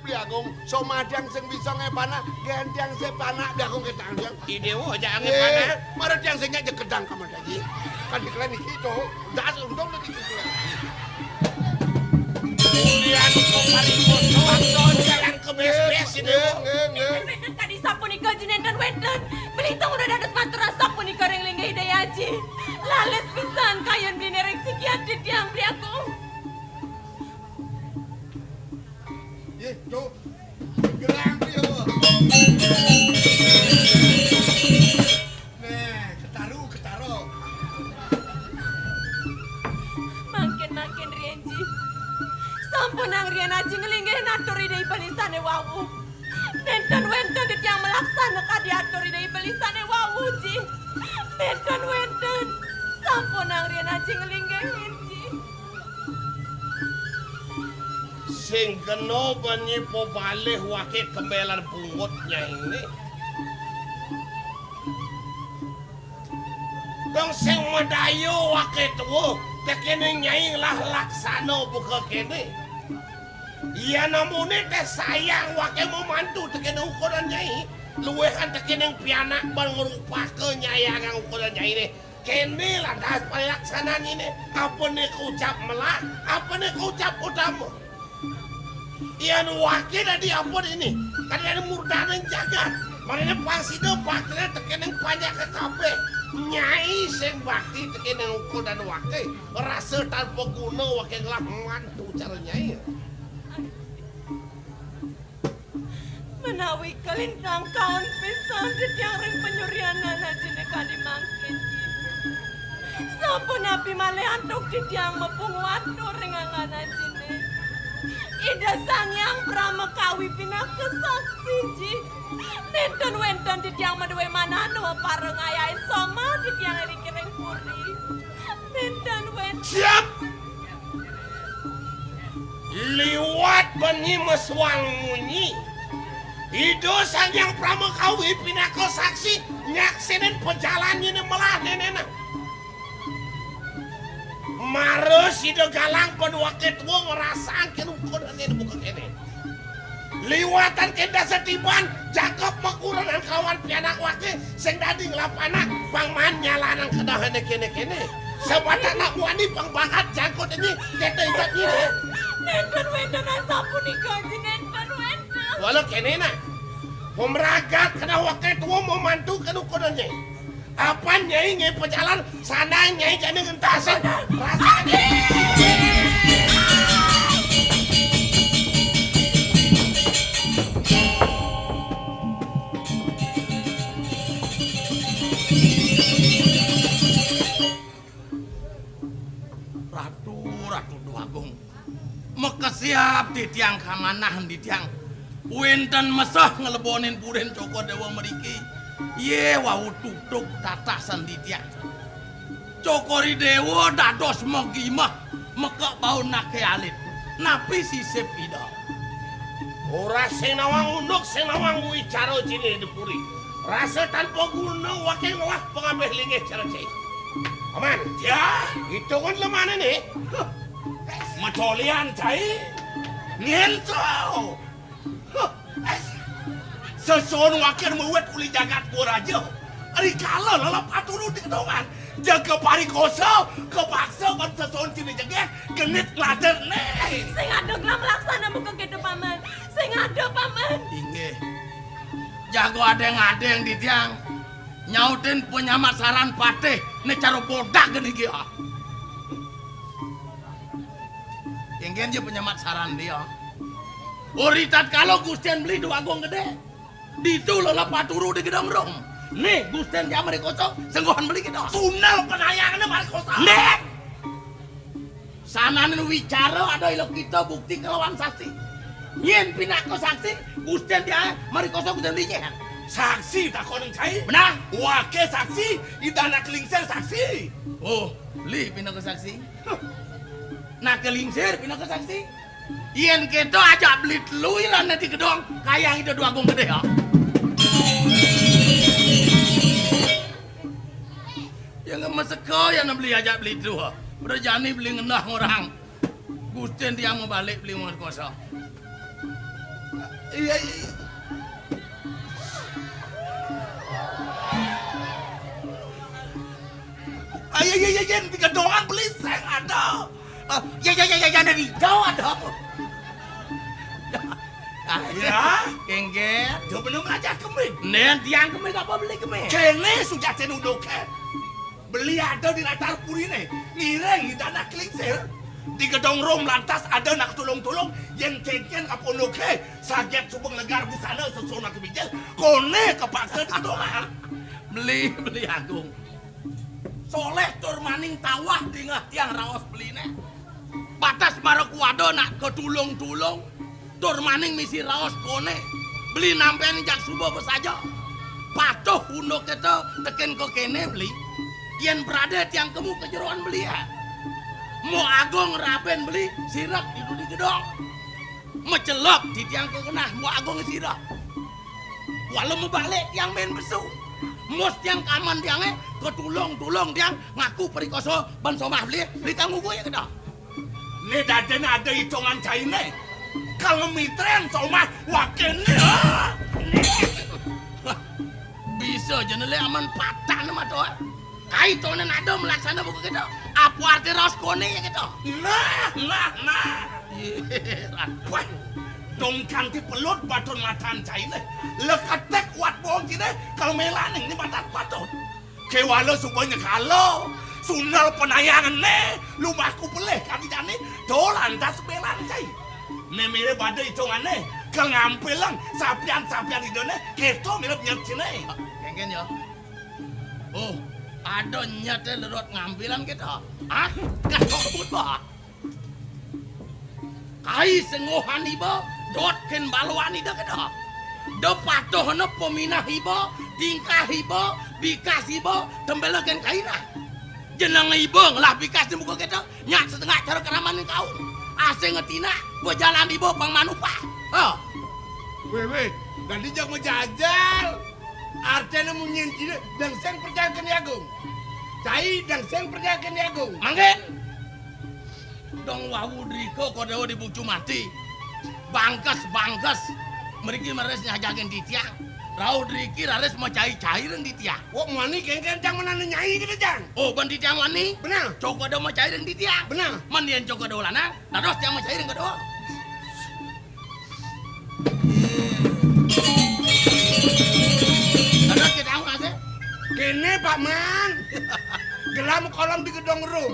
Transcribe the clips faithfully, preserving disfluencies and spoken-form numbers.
Beli Agung, somah tiang sing bisa ngepanak, gén tiang sing panak Beli Agung ketang tiang. Idéwa aja Eh, ngepanak. Mara tiang sing nyak jekedang kamu lagi. Kan dikelen iki to, das untung lagi dikelen. Ulian kok parikoso, ulian kebes-bes ini. Nggih, nggih, nggih. Nénten wénten kadi sapunika, Ji, nénten wénten. Beli Tong udah dados matur sapunika ring linggih Ida Aji. Lalis pisan kayun beliné ring sikian titiang Beli Agung. Yé, Cuk. Gerang dia, Bu. Nah, ketaru, ketaro. Mangkin-mangkin riyen, Ji. Sampunang riyen Aji nglinggih natur Ida Ibelisane wau. Nénten wénten titiang malaksana kadi atur Ida Ibelisane wau, Ji. Nénten wénten. Sampunang riyen Aji nglinggihin, Ji. Sing kena benyi pebalih wake kembelan pungut nyaine. Dong sing madaya wake tua, tekene nyai lah laksana buka kene. Iya namune teh sayang wake memantu tekene ukuran nyai, luwehan tekene pianak ban ngrupaka nyai agang ukuran nyaine. Kene lantas payaksanane, apane kocap melah, apane kocap utama. Yan wake dadi apa dene? Kadene murdane jagat. Marene pang sida bakti tekene panjake kabeh. Nyai sing bakti tekene ukuran wake. Rasa tanpa guna wake ngelah mantu cara nyai. Menawi kalintang kaon pisan titiang ring panyurianan Ajine kadi mangkin. Sapunapi malih antuk titiang mapunguh atur ring anggan Ajine. Ida Sang Hyang Brahma Kawi pinaka saksi, Ji. Nénten wénten titiang madué manah nuh pareng ayahin soma titiang iriki ring puri. Nénten wénten. Siap! Liwat bengi mesuang munyi. Ida Sang Hyang Pramakawi pinaka saksi nyaksinin pajalan nyine melah nenena. Mara sida galang paduake tua ngrasang kene buka kene buka kene. Liwatan kene setiban jangkep makurenan kawan pianak wake sing dadi nglapanak pang man nyalanang kedahane kene-kene. Sebatak nak muani pang bangat jangkut ini kete ikat ini. Nénten wénten asapunika, Ji, nénten wénten. Wala kene nak. Pemragat kena wake tua memantu kenu kodonye. Apan nyai ngai pejalan sana nyai jani ngentasin. Rasane. Ratu, Ratu Déwa Agung. Makesiab titiang kamanah titiang. Wénten meseh nglebonin purin Cokor Déwa mriki. Yé wau tutug tatasan titiang. Cokor Déwa dados magimah mekak baun nake alit. Napi sisip Ida? Ora sing nawang unduk, sing nawang wicara jine di puri. Rasa tanpa guna wake ngelah pangabeh linggih cara cai. Paman. Ya. Hitungan lemane nih. Huh. Macolian cai. Ngento. Huh. Seson wakil mewet uli jagat gua raja. Rikala lelep aturu di kedongan. Jaga parikosa, kepaksa ban seson cini jegeh, genit nglader nih. Sing ada gelam laksana muka gitu, Paman. Sing ada, Paman. Inggih. Jago adeng-adeng di tiang. Nyautin penyamat saran patih, ne cara bodak geni iki, ah. Inggih je penyamat saran dia. Uri tatkala Gusten beli Déwa Agung Gedé. Ditu lelep aturu di gedong rum. Nih, Gusten dia mrikosa, senggohan beli kita. Tunel penayangnya mrikosa. Nih. Sananing wicara ada ila kita bukti kelawan saksi. Yén pinaka saksi, Gusten dia mrikosa Gusten beli nyéh. Saksi takonin cai. Benar. Wake saksi, Ida Anak Lingsir saksi. Oh, li pinaka saksi. Huh. Nak Lingsir pinaka saksi. Yén kéto ajak beli telu ilane di gedong, kayang Ida Déwa Agung Gedé, ya. Ya nggak meseka ya beli ajak beli telu. Udah jani beli ngenah orang. Gusten tiang mau balik beli mau kuasa. Iya, iya. Ayo, iya, iya, iya, di gedongan beli sing ada. Ah, iya, iya, iya, iya, iya, di jauh ada apa? Ah, iya. Kengket. Jauh bener aja kemit. Nen tiang kemit apa beli kemit? Kene sujatin udoke. Beli ada di latar purine, ngiring di tanah klingsir. Di gedong rum lantas ada nak tulung-tulung, yen cengken kapondoke, saget subeng legar busana sesona kebijil, kone kepaksa di gedongan. Beli, beli agung. Soleh tur maning tawah dingeh tiang raos beline. Batas mara kuwada nak katulung-tulung, tur maning misi raos kone. Beli nampi jak suba pesaja. Patuh unduk kita tekin ka kene beli. Yen prade tiang kemu ka jeroan beli ya. Mo agung raben beli sirep idu di gedong. Mecelok di tiang ka genah mo agung sirep. Wala mebalik tiang main besu. Mus tiang kaman tiange katulung-tulung tiang ngaku perikosa ban somah beli, beli tanggung gue ya kena. Ne dadene ada itungan caine. Kal ngemitren somah wakene. Ah! Bisa jenele aman patah ne mata. Kaitone ada melaksana buku kita. Apa arti raos kone ya kita? Nah, nah, nah. Wah, dong kanti pelut baton matan caine. Leketek wat bohong kine kalau melaning ni matan baton. Kewala suba nyekala, sundal penayangane, lumahku pelih kaki jani, to lantas belan cai. Ne mire bada itungane, ke ngampilang sapian-sapian idone, keto mirip nyet sine. Kengken ya. Oh, ada nyete lerot ngampilan kita. Ah, kasok pun bah. Kai sengohan iba, dot ken baloan ida keda. Da patuhna peminah iba, tingkah iba, bikas iba, tembela ken kaina. Jeneng iba ngelah bikas di muka kita, nyak setengah cara keraman ning kaum. Asing ngetinak, bejalan iba pang manupah. Ha. Weh, weh, dadi jak ngejajal. Artene munyin cine, dang seng percaya ken Agung. Cai dang seng percaya ken Agung. Mangkin. Dong wau drika kodewa di bucu mati. Bangkes, bangkes. Mriki raris nyajagin titiang. Rauh driki raris macai-cai ring titiang. Wok mani kengken cang menane nyai kita cang. Oh, ban titiang mani? Benar. Cokoda macai ring titiang. Benar. Man yen cokoda lanang, dados tiang macai ring kodewa. Dados kita ngase. Kene, Pak Man. Gelam kolom di gedong rum.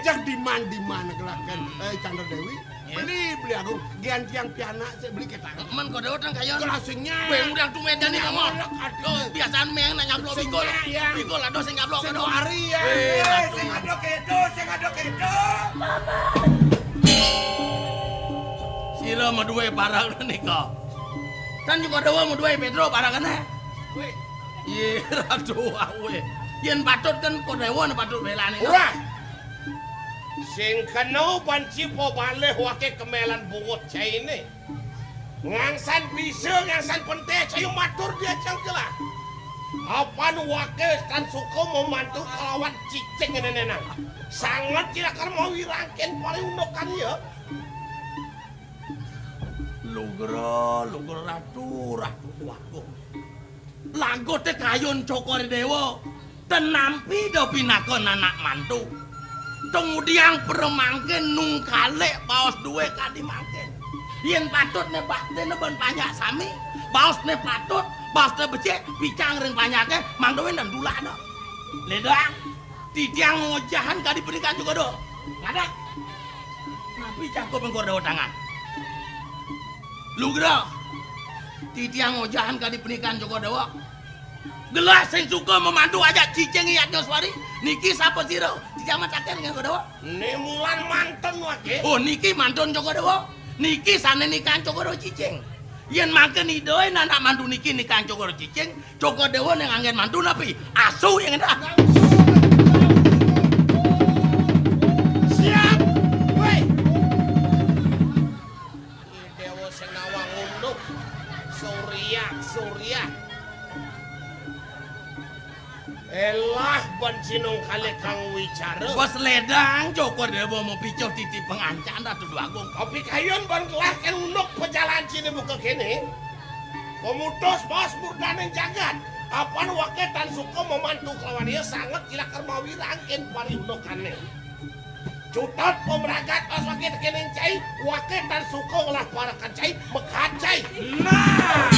Jak di man, di man gelah kan. Eh, Candra Dewi. Beli, beli Agung. Gian tiang pianak sik beli ketang. Men kodewa tang kaya. Gelasingnya. Weh, udah tuh medan nih ngomong. Tuh, biasaan meng nanya blok bigol. Ya. Bigol ada sing nyablok. Sing hari ya. Eh, sing ada kedo, sing ada kedo. Sira maduwe parang nika. Tan juga dewa maduwe Pedro parangane. Weh. Iya, aduh, awe. Yen patut kan kodewa ne patut belane. Ora. Sing kena banci po baleh wake kemelan bungut caine. Ngangsan bisa, ngangsan pente, saya matur dia cangkelah. Apan wake tan suka memantu kelawan cicing ngene nang. Sangat kira-kira mau wirangken paling undukan ya. Lugra, lugra ratu, ratu tuaku. Lagu te kayun Cokor Dewa, tenampi do pinaka anak mantu. Tengudiang peremangkin nungkalik baos duwe kadi mangkin. Yen patut ne bakti ne ban panjak sami, baos ne patut, baos ne becik, picang ring panjake, mangduin dan dulak do. Ledang, titiang ngojahan kadi pernikahan juga do. Ngadak. Napi cangkup engkor dawa tangan. Lugra. Titiang ngojahan kadi pernikahan Joko Dewa. Gelah sing suka memantu aja cicing iyat nyoswari. Niki sapa sira? Titiang mataken nggih Joko Dewa. Ni mulan mantun wake. Oh, niki mantun Joko Dewa. Niki sane nikahan Joko Dewa cicing. Yen mangken idae anak mantu niki nikahan Joko Dewa cicing, Joko Dewa ning anggen mantu napi? Asu yang endah. Siap. Woi. Dewa sing nawang unduk. Surya, Surya. Elah ban cinong kalih kang wicara. Bas ledang, Cokor Déwa mapicuh titi pangancan Ratu Déwagung. Kapikayun ban gelah kén unduk pajalan ciné buka kéné. Pamutus baos murdaning jagat. Apan waké tan suka mamantu kalawan ia sanget kilakar mawirang kén pariundukané. Cutet pamragat pas waké tekéning cai, waké tan suka ngelah parekan cai, mekat cai. Nah.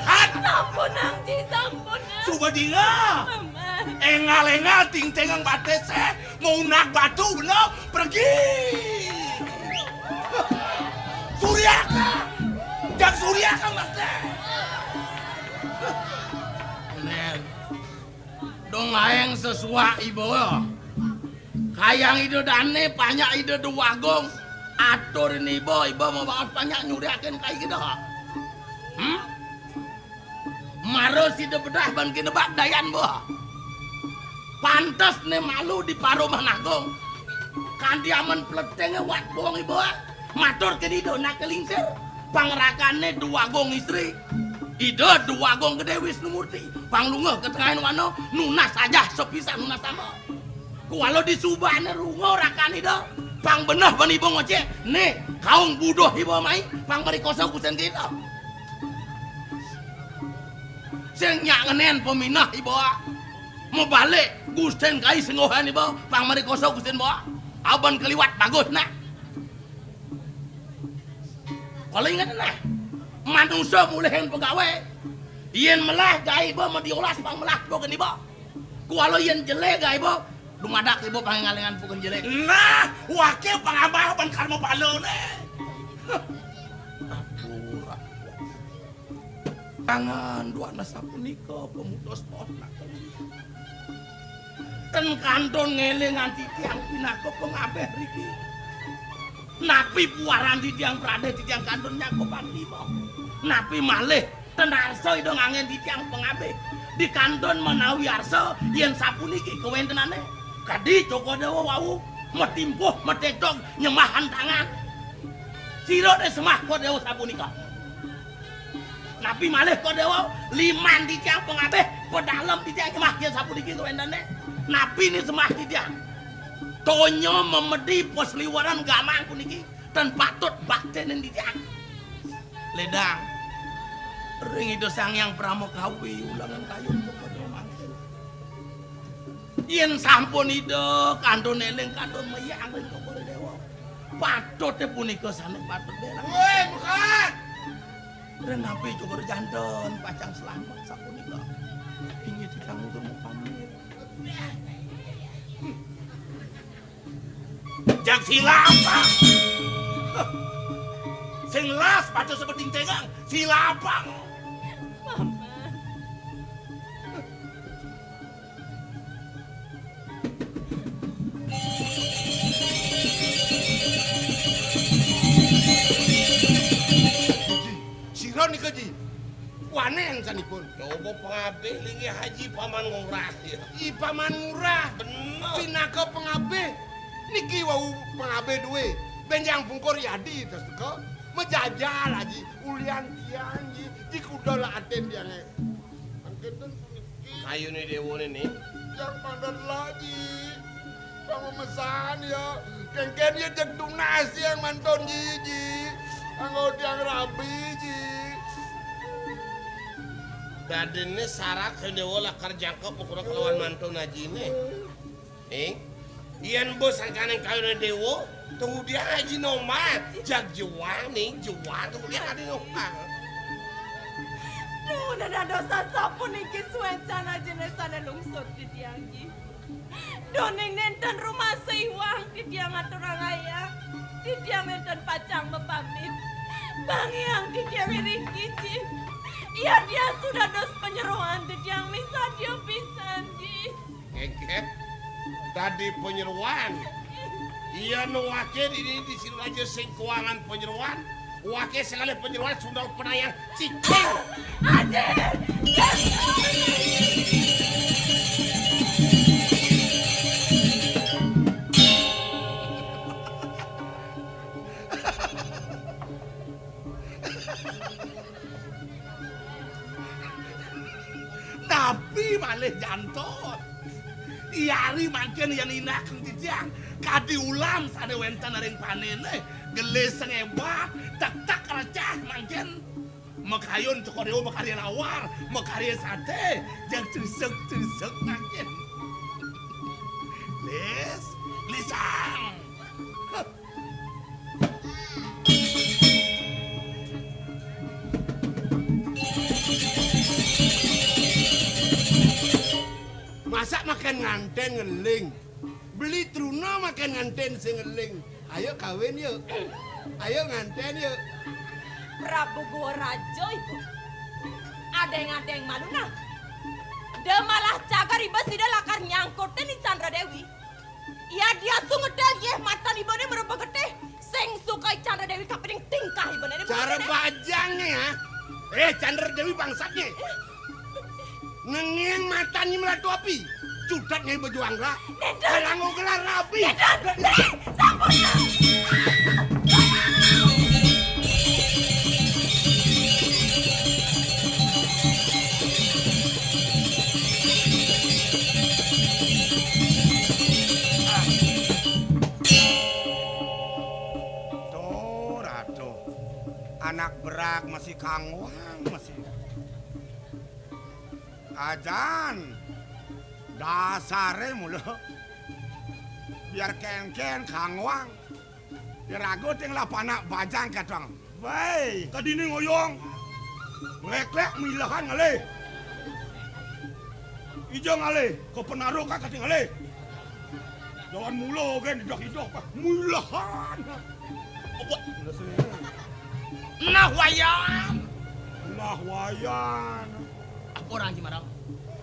Hat. Sampunang, Ji, sampunang. Subadira. Paman. Énggal-énggal tingtingang batisé, maunak batu bener, pergi. Suriaka. Jak Suriaka, Mas Dé. Nén. Dong aéng sesuak iba. Kayang Ida dané, panjak Ida Déwagung. Atur iba, iba mabaos panjak nyuriakin kai Ida. Hmm? Mara sida bedah ban kinebak dayan ba. Pantes né malu di parumah nagung. Kanti amen pletengé wat bong iba. Matur kén Ida nak lingsir. Pangrakané Déwagung Istri. Ida Déwagung Gedé Wisnu Murti. Panglungguh ka tengahing wana, nunas ajah sapisan nunas tama. Kuala di subané runguh rakan Ida. Pang beneh ban iba ngocék. Né, kaung buduh iba mai, pang mrikosa kusén kita. Sing nyak ngenén paminah iba. Mabalik, gustin kai sengguhan iba, pang mrikosa gustin ba. Aban kaliwat bagus nah. Kala inget nah. Manusa mulihin pegawé. Yén melah gaé iba madiolas pang melah pukén iba. Kuala yén jelé gaé iba, dumadak iba pang énggal-énggal pukén jelé. Nah, waké pang abah ban karma palané. Aduh, aduh. Tangan duana sapunika pamutus pohon. Ten kantun ngélingang titiang pinaka pangabih riki. Napi puaran titiang pradé titiang kantun nyakupan lima. Napi malih ten arsa Ida nganggén titiang pangabih. Di kantun menawi arsa yén sapuniki kawéntenané. Kadi Cokor Déwa wau matimpuh matétog nyembah hantangan. Sira dé sembah Cokor Déwa sapunika. Napi malih Cokor Déwa, liman titiang pangabih, pedalem titiang nyembah yén sapuniki kawéntenané. Napi né sembah titiang? Donya memedi pasliweran gamang puniki, tan patut baktinin titiang. Ledang, ring Ida Sang Hyang Parama Kawi, ulangan kayun kepada mangkin. Yén sampun Ida kantun éling, kantun mayang ring Cokor Déwa. Patut punika sané patut dérang. Woi, bukan. Ring napi Cokor janten pacang slamet sapunika. Inggih titiang nutur mupamit. Jak silapang. Sing las patut sebeding tegang. Silapang. Paman. Ji, sira nika, Ji. Wanén sanipun. Coba pangabih linggih Haji Paman Ngurah, ya. I Paman Ngurah. Bener. Pinaka pangabih. Niki wau pangabih duwé. Bénjang pungkur yadi, terus teka. Majajal, Haji. Ulian tiang, Ji. Ji kuda la atin tiangé. Mangkéten puniki. Kayuné déwané né. Yang mandan la, Ji. Pang memesan ya. Kénkén ya jeg tunas yang mantun, Ji, Ji. Anggo tiang rabi, Ji. Dadiné sarak déwa lakar jangkep ukura kelawan mantun ajiné. Ning, yén bos sangkaning kayuné déwa, tunggu dia aji nomah. Jag juang, ning, juang, tunggu dia aji nomah. Duh, dadosan sapuniki suécan ajiné sané lungsur titiang, Ji. Duh, ning nénten rumasa iwang titiang aturang ayah. Titiang nénten pacang mapamit. Pangiang titiang iriki, Ji. Yadiastu dados panyeroan titiang misadia pisan, Ji. Ngéngkén. Dadi panyeroan. Iya nu waké dini di Siraja sing kuangan panyeroan. Waké sekali panyeroan sundal penayang cicing. Aji! Nah, Tapi malih jantot. Iari mangkin yen inakeng titiang, kadi ulam sane wenten ring panene, gelis sengeba, tektek recah mangkin. Makayun cokor dewa makarya lawar, makarya sate, jang crisek-crisek mangkin. Lis, lisang. Masak makan nganten ngeling. Beli truna makan nganten sing ngeling. Ayo kawin yuk. Ayo nganten yuk. Prabu Gua Raja ibu. Adeng-adeng malu nah. Da malah cagar iba sida lakar nyangkutin I Chandra Dewi. Ya dia sungedal yeh matan ibane mereba getih. Sing suka I Chandra Dewi kapining tingkah ibane. Cara bajang ya. Eh, Chandra Dewi bangsatnya. Nenging matanya melatu api. Cutat nyai baju anggra. Neden. Kalanggo gelar rabi. Neden. Neden. Sampun. Tuh, ratu. Anak berag masih kangwang, masih. Ajan. Dasare mula. Biar kenken kangwang. Biar aku ting lah panak bajang katong. Bae. Kadine ngoyong. Leklek milahan ngalih. Ija ngalih, ke penaro ka kati ngalih. Jalan mula kan idah-idah, Pak. Milahan. Apa? Nah, wayan. Nah, wayan. Apa orang Cimarang?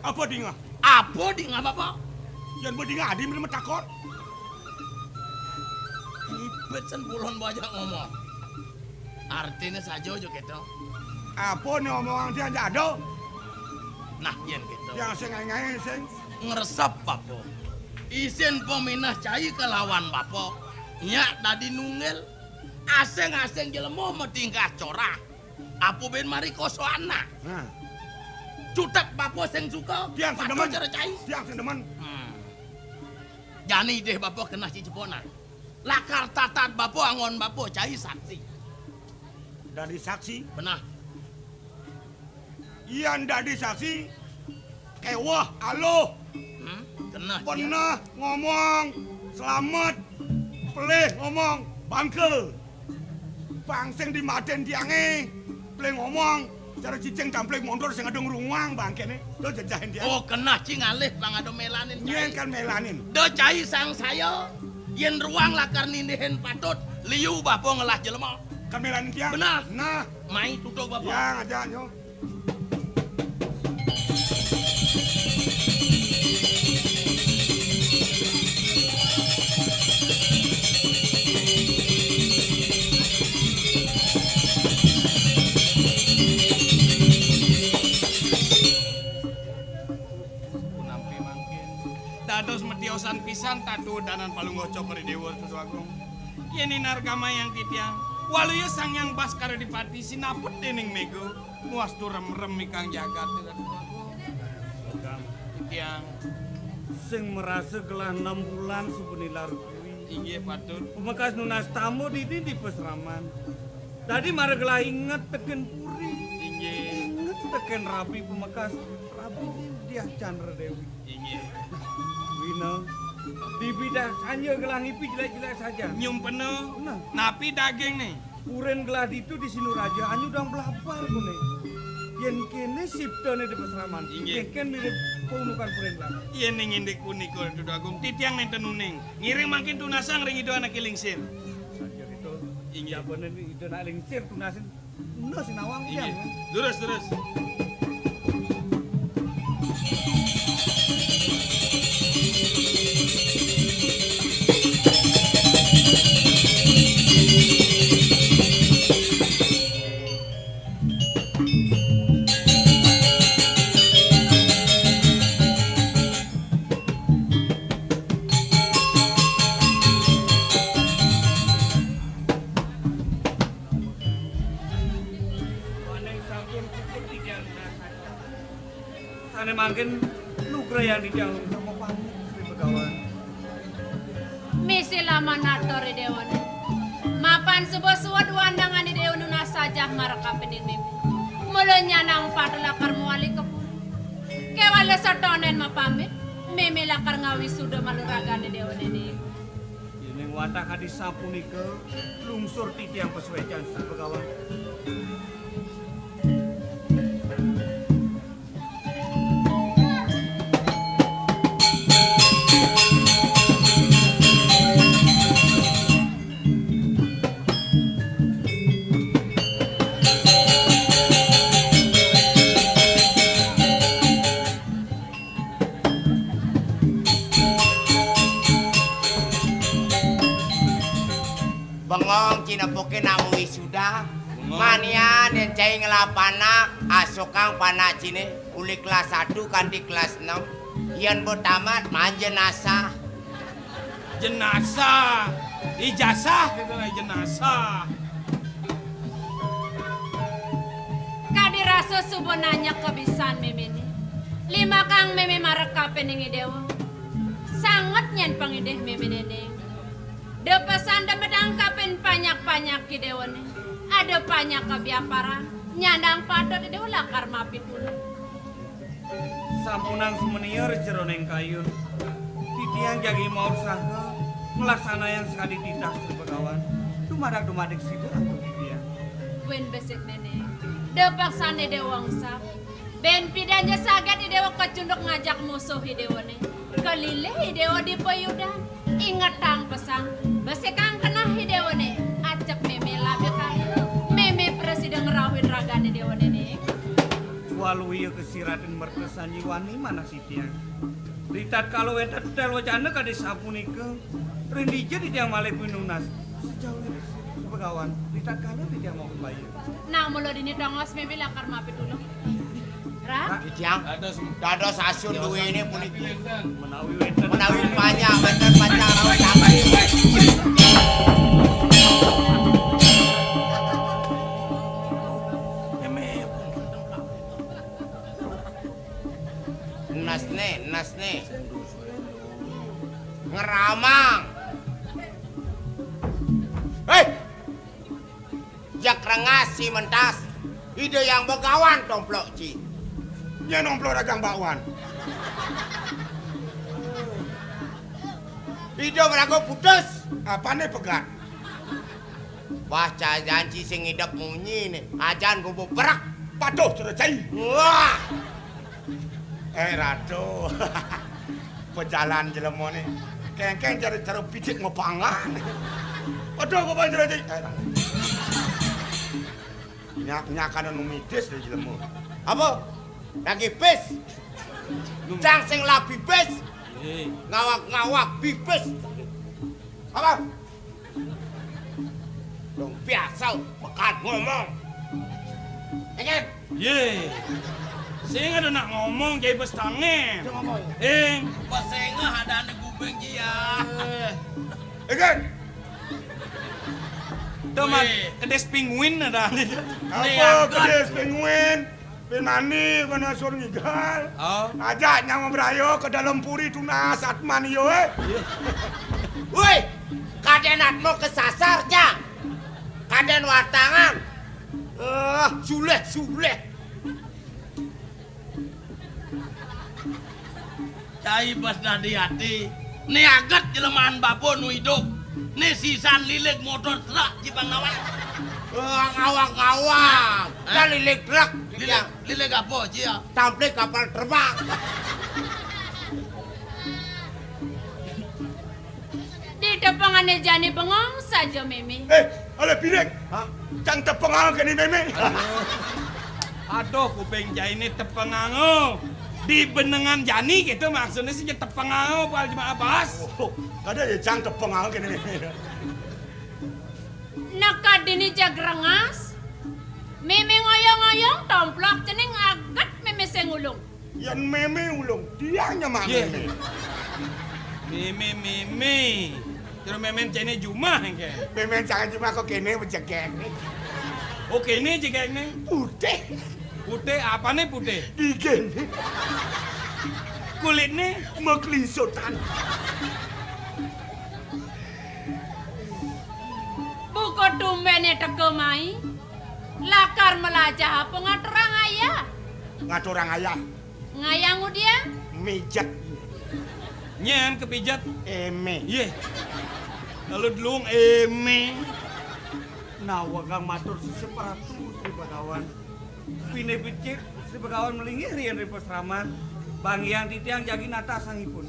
Apa dingah? Apa dingah, Bapak? Yan ba dingah adi mila matakon. Ibet sen pulon bajak ngomong. Artine saja aja keto. Apa ne omongan tiang jado? Nah, yen keto. Tiang sing ngae-ngae sing. Ngresep apa? Isin peminah cai kelawan bapa. Nyak dadi nunggil. Asing-asing jelema matingkah corah. Apa ben mari koso anak? Nah. Cutet bapa sing suka. Tiang sing demen. Cara cai. Tiang sing demen. Hmm. Jani deh bapa kenah ciceponan. Lakar tatat bapa angon bapa cai saksi. Dadi saksi? Benah. Yan dadi saksi, keweh aluh. Hmm? Kenah, pernah ngomong selamat, pelih ngomong bangke. Bang sing dimaten tiange, pelih ngomong, cara cicing campling montor sing adung runguang bangkene. Tuh jejahin tiang. Oh, kenah cing alih bang ada melanin. Nyen kan melanin. Da cai sang saya, yen ruang lakar nindihin patut, liu bapa ngelah jelema. Kan melanin tiang. Benah. Nah. Mai tutuk bapa. Tiang aja nyo. Punampi mangkin. Dados metiosan pisan tatu danan palungguh cokor dewa Ratu Agung. Yen inargamayang titiang, waluya Sang Hyang Baskara Dipati sinaput dening mega. Muastu remrem ikang jagat. Titiang sing merasa gelah enam bulan suba nilar kuwi. Inggih, patut. Pamekas nunas tamu dini di pasraman. Dadi mara gelah inget teken puri. Inggih. Inget teken rabi pamekas rabi Diah Chandra Dewi. Inggih. Wina, bibidah sanja gelah ngipi jelek-jelek saja. Nyumpena. Nah. Napi daging nih? Purin gelah ditu di Sinduraja, anyudang blabar kune. Yen kene siptane di pasraman, inggih, kengken mirip paunukan purin gelah. Yen ning indik punika, Ratu Agung, titiang nenten uning. Ngiring mangkin tunasang ring Ida Anake Lingsir. Saja gitu. Inggih. Jabane Ida Anak Lingsir tunasin. Bener sih nawang. Inggih. Lurus, lurus. Waning sampun puput titiang Sané mangkin nugrayang titiang lungsur mapamit, Sri Begawan. Misi laman atur Idéwané. Mapan suba suud wandangan Idéwa nunas sajah marekapining mémé. Mula nyanang patut lakar mawali ka puri. Kéwala satonden mapamit, mémé lakar ngawisuda malu ragan Idéwané né. Yéning wantah kadi sapunika, lungsur titiang pasuécan, Sri Begawan. Bengong, cina poké nak mawisuda. Bengong. Manian yén cai ngelah panak, asukang panak ciné uli kelas satu kanti kelas enam. Yén ba tamat, maan jenasah. Jenasah. Ijasah kéto, jenasah. Kadi rasa suba nanya kabisan méméné. Limakang mémé marekapining Idéwa. Sanget nyén pangidih méméné. Da pesan da medang kapin panyak-panyak Idéwané. Ada panyak kabiaparan. Nyandang patut Idéwa lakar mapitulung. Sampunang sumenia ri jeroning kayun. Titiang jagi maut sangka nglaksanayang sakadi titah Sri Begawan. Dumadak dumadik sida antuk titiang. Buin besik Néné. Da paksané Déwa engsap. Bén pidan ja saget Idéwa kacunduk ngajak musuh Idéwané. Kalilih Idéwa di payudan. Ingetang pesan. Besikang keneh Idéwané. Ajak mémé labi kali. Mémé prasida ngrauhin ragan Idéwané né. Waluya kasiratin merta sanjiwani manah titiang. Ritatkala wénten tél wacana kadi sapunika, ring dija titiang malih pinunas? Sajauhing Sri Begawan, ritatkala titiang mau kembali. Nah, mula dini tongos mémé lakar mapitulung. Ra? Titiang dados asun duwéné puniki. Menawi wénten. Menawi panjang, wénten panjang, rawuh sami. Mémé. Enesné, enesné. Ngramang. Héi! Jak rengas ci mentas. Ida Hyang Begawan tomplok ci. Nyén tomplok ragang bakwan. Ida maraga putus. Apané pegat? Wah, cai janci sing idep munyi né. Ajan gobo berak. Patuh cara cai. Wah. Eh, Ratu. Pejalan jelemané. Kéngkén cara, cara pitik mapangan. Patuh gobo cara cai. Eh, Ratu. Nyak-nyakan anu midis deh jelema. Apa? Lagi pis. Cang sing labi pis. Eh. Ngawak-ngawak pipis. Apa? Dong biasa, mekat ngomong. Engken? Yé. Sing ada nak ngomong, jai bes tangen. Dia ngomong. Ing. Pas sengah ada di kuping dia. Engken? Teman, wéh. Kedis penguin ada di. Apa kedis penguin? Pin mani kana sur ngigal. Oh. Ajak nyang mabraya ka dalem puri tunas atman iya, eh. Iya. Woi, kadén atma kesasar, Cang. Kadén watangan. Eh, sulih, sulih. Cai pas dadi ati, né aget jlemaan bapa nu idup, né sisan lilig motor truk ci pang ngawak. Wah, ngawak-ngawak. Hah? Kan lilig truk. Lilig, lilig apa, Ci, ya? Tamplik kapal terbang. Di tepengané jani bengong saja, Mémé. Eh, oleh piring. Hah? Cang tepenganga kéné, Mémé. Aduh, kuping jainé tepenganga. Di benengan jani gitu maksudnya sih tepenganga, Pak Jemaah Bas. Oh, kada ya, Cang tepenganga kéné, Mémé. Nekad dini jag rengas. Mémé ngoyong-ngoyong, tomplok cening aget Mémé sing ulung. Yén Mémé ulung, dia nyemak. Yé. Mémé. Mémé, Mémé. Terus Mémé céné jumah engké. Mémé jangan cuma kok kéné bejegek. Oh, kéné jegekné. Putih. Putih, apané putih? Giginé. Kulitné? Maklisotan. Buka tumbéné teka mai. Lakar melajah apa ngaturang ayah? Ngaturang ayah. Ngayah ngudiang? Mijet. Nyén kepijet? Émé. Yéh. Lalu dluung émé. Nawang matur sisip Ratu Sri Bagawan. Pinih becik Sri Bagawan malinggih riin ring pasraman. Banggiang titiang jagi natah sangipun.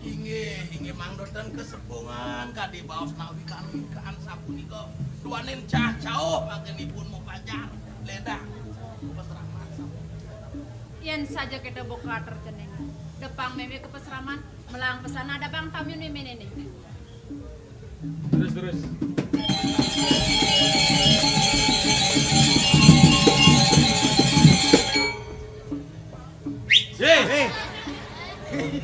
Inggih, inggih mangda ten kasepungan kadi baos nawi kanuikan sapunika. Duaning cah cauh mangkin ipun mapajar ledang pasraman sapunika. Yén saja kita buka tercening, depang mémé ka pasraman, melang pesan ada bang tamyun méméné né. Terus, terus. Hei! Hei!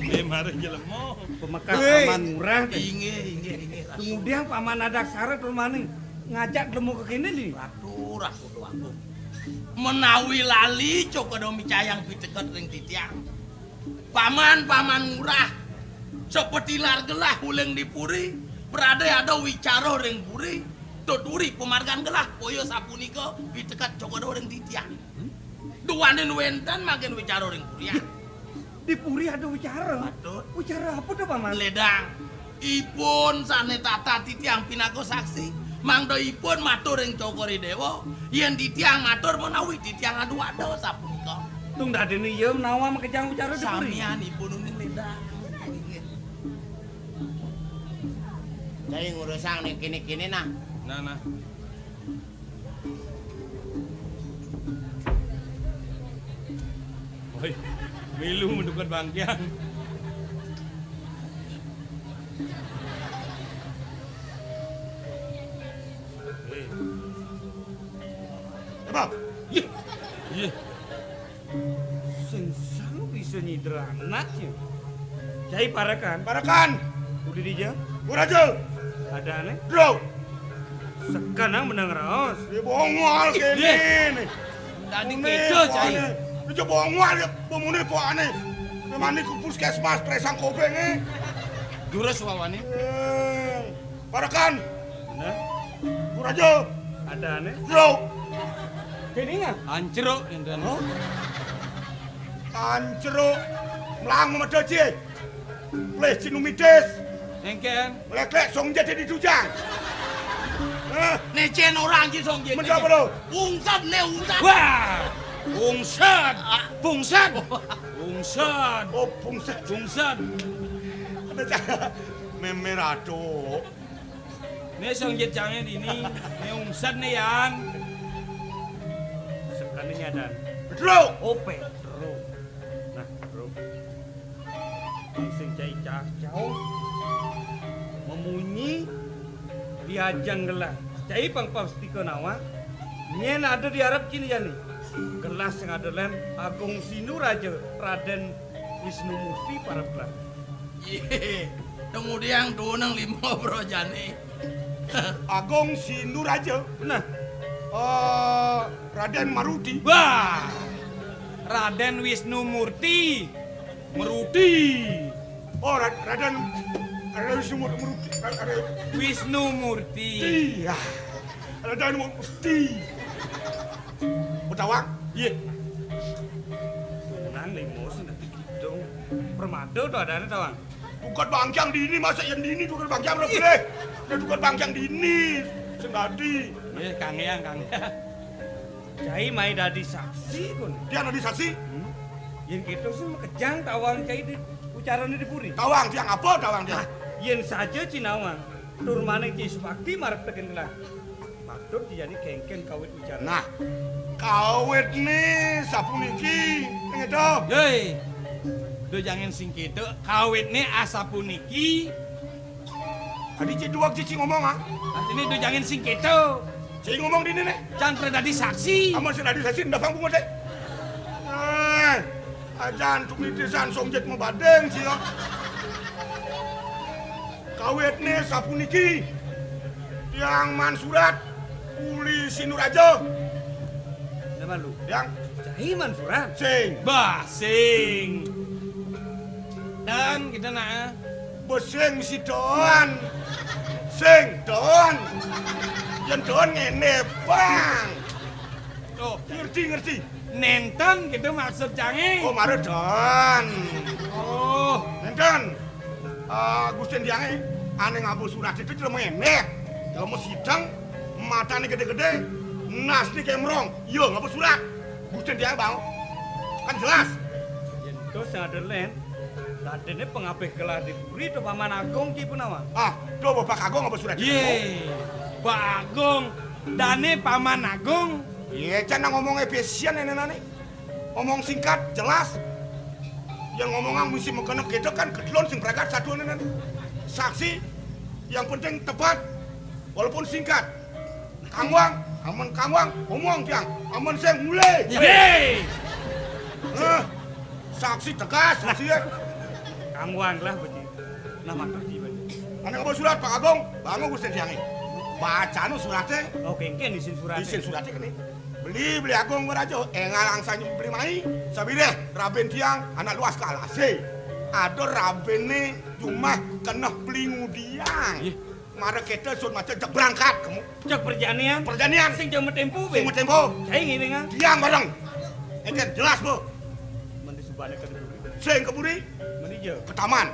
Hei, mara jelema. Pemekas Hei! Paman Ngurah, téh. Inggih, inggih, inggih, Ratu. Kemudian Paman Adaksara tur maning ngajak jelema kéné, né. Ratu, Ratu Déwa Agung. Menawi lali, cokoda micayang piteket ring titiang. Paman, Paman Ngurah, sapatilar gelah uling di puri, brade ada wicara ring puri, tuturi pamargan gelah, boya sapunika piteket cokoda ring titiang. Duaning wénten mangkin wicara ring purian. Di puri ada wicara? Patut. Wicara apa to, Paman? Ledang. Ipun sané tata titiang pinaka saksi, mangda ipun matur ring Cokor I Déwa, yén titiang matur menawi titiang adu-adu sapunika. Tung dadiné iya menawa makejang wicara di puri. Samian ipun uning ledang. Inggih. Cai ngurusang né kéné-kéné nah. Nah, nah. Woi, milu menduket bangkiang. Hei. Apa? Yé. Yé. Sing sang bisa nyidra anak ya. Cai parekan. Parekan. Udi dija. Uraja. Adané. Dro. Sekanang menang raos. Dia bongol Ih, kéné nih. Tadi Mune, kéto, Cai. Dia bongol ya, pemune poane. Memani ku puskesmas, presang kopengé. Durus wawane. Eh, parekan. Bener. Uraja. Adané. Dro. Kéné nggak? Ancruk, Indra. Hah? Ancruk. Melang medha, Ci. Pleh, Ci, numitis. Kéngkén. Leklek, song jati di dujang. Hah? Né cén orang, Ci, song jati. Menapa, Bro? Ungsed, né ungsed. Wah. Ungsed. Ah. Bungsed. Bungsed. Oh, bungsed. Bungsed. Ada cah. Mémé ratu. Né song jit cangé dini, né ungsed né yan. Sekalinya dan. Pedro. Oh, Pedro. Nah, Pedro. Sing cai cah cauh. Memunyi di ajeng gelah. Cai pang pastika nawang. Nyén ada di arep cai jani. Gelah sing ada lén Agung Sinduraja Radén Wisnu Murti parab gelah. Yé, kemudian tuneng lima bro jani. Agung Sinduraja. Nah. Eh, Radén Maruti. Wah. Radén Wisnu Murti. Meruti. Oh, Ra-, Radén, Radén Wisnu Mur-, Meruti. Ra-, Radén Wisnu Murti. Iya. Radén Murti. Utawang? Iya. Nang limo sing dadi kidung. Permada to adané, Tawang? Tukad bangkiang dini, masa yang dini tukad bangkiang ora boleh? Ya tukad bangkiang dini sing dadi. Nggih, Kang Hyang, Kang Hyang. Cai mai dadi saksi, kun. Dia dadi saksi? Hmm. Yén kéto sing makejang Tawang cai di ucarané di puri. Tawang tiang apa, Tawang tiang? Nah, yén saja cai nawang, tur maning cai subakti marep tekén gelah. Patut dijani kéngkén kawit wicara. Nah, kawitné sapuniki, ngéto. Yoi. Duh jangin sing kéto, kawitné asapuniki. Adi cai duweg cai ngomong, ah. Artiné duh jangin sing kéto. Cai ngomong dini né. Cang pernah dadi saksi. Amun sing dadi saksi, ndapang bungut, Cai. Eh, ajan tumitisan songjit mabading, cai. Kawitné sapuniki, tiang maan surat uli Sinduraja. Lalu. Yang? Cai mansuran. Sing. Bah, sing. Dan kita nak. Besing mesti doan. Sing doan. Yang doan ngene, Bang. Oh, ngerti, ngerti. Nenten gitu maksud cangé. Oh, mara doan. Oh. Nenten. Eh, Gusti Tiangé, ané ngaba surat itu jelema éndék. Jelema sideng, matané gedé-gedé, nasné kemrong. Iya, ngaba surat. Gusti Tiangé bang. Kan jelas. Yén to sing ada lén, dadiné pangabih gelah di puri to Paman Agung ki punawang. Ah, to Bapak Agung ngaba surat itu. Yé, Pak Agung, dané Paman Agung. Iya, can ngomongé besian énénané. Ngomong singkat, jelas. Yang ngomongan mesti mengkena kita kan gedlon sing pragat satu ini. Saksi yang penting tepat, walaupun singkat. Kangwang, amun kangwang, ngomong tiang, amun sing mulai. Yé. Eh, saksi tegas, saksi ya. Kangwang lah, Budi. Nah, matur jiwa. Anak apa surat, Pak Agung? Bangun Gusti Tiangé. Bacanu suratnya. Oh, kéngkén isin suratnya. Isin suratnya kene. Beli, beli Agung merajo, engal angsa beli mai, sabireh, rabin tiang, anak luas kalasé. Ada rabiné jumah keneh beli ngudiang. Ih. Mara kita sun maca jeg berangkat kamu. Jeg perjanian. Perjanian. Sing jam tempo, sing tempo. Cai ngiringan. Tiang bareng. Engken jelas, Bu. Mandi subane ke duri. Sing ke buri. Mandi je. Ke taman.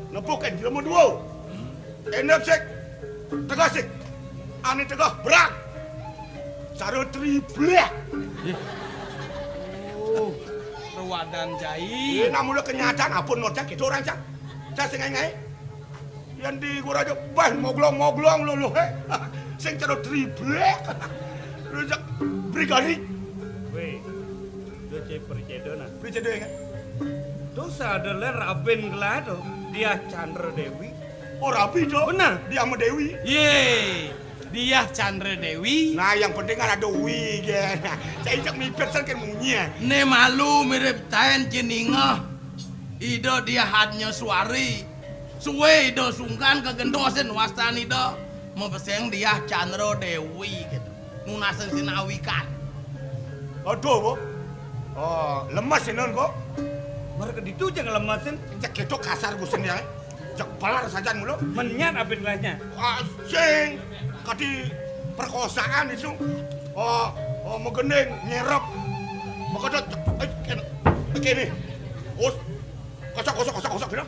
Nepuk kan jelema dua. Enep sik. Tegah sik. Ane tegah berak. Cara triplek. Oh, rewadan jai. Ini namula kenyataan apa nota kita orang cak. Cak sing ngai-ngai. Yang di gua aja bah moglong-moglong lho lho. Sing cara triplek. Rujak brigadi. Weh, do cai percedo nah. Percedo ya kan? Dosa ada ler rabin gelah to. Dia Chandra Dewi. Oh, rabi to. Benar. Dia sama Dewi. Ye. Dia Chandra Dewi. Nah, yang penting kan ada wi kan. Saya cak mipet kan munyi ya. Ne malu mirip tain jeningah. Ida dia hadnya suari. Suwe ida sungkan kegendosin wastan ida. Mepeseng dia Chandra Dewi gitu. Nunasen sinawikan. Aduh, Bu. Oh, lemes ini kok. Mereka ditu jangan lemesin. Cek ketok kasar gusin ya. Cek pelar saja mulu. Menyat apa gelasnya? Ah, sing. Kati perkosaan itu. Oh, oh, megending, nyerep. Mekedot, eh, ken, eh, kene. Us, kosok, kosok, kosok, kosok, gitu.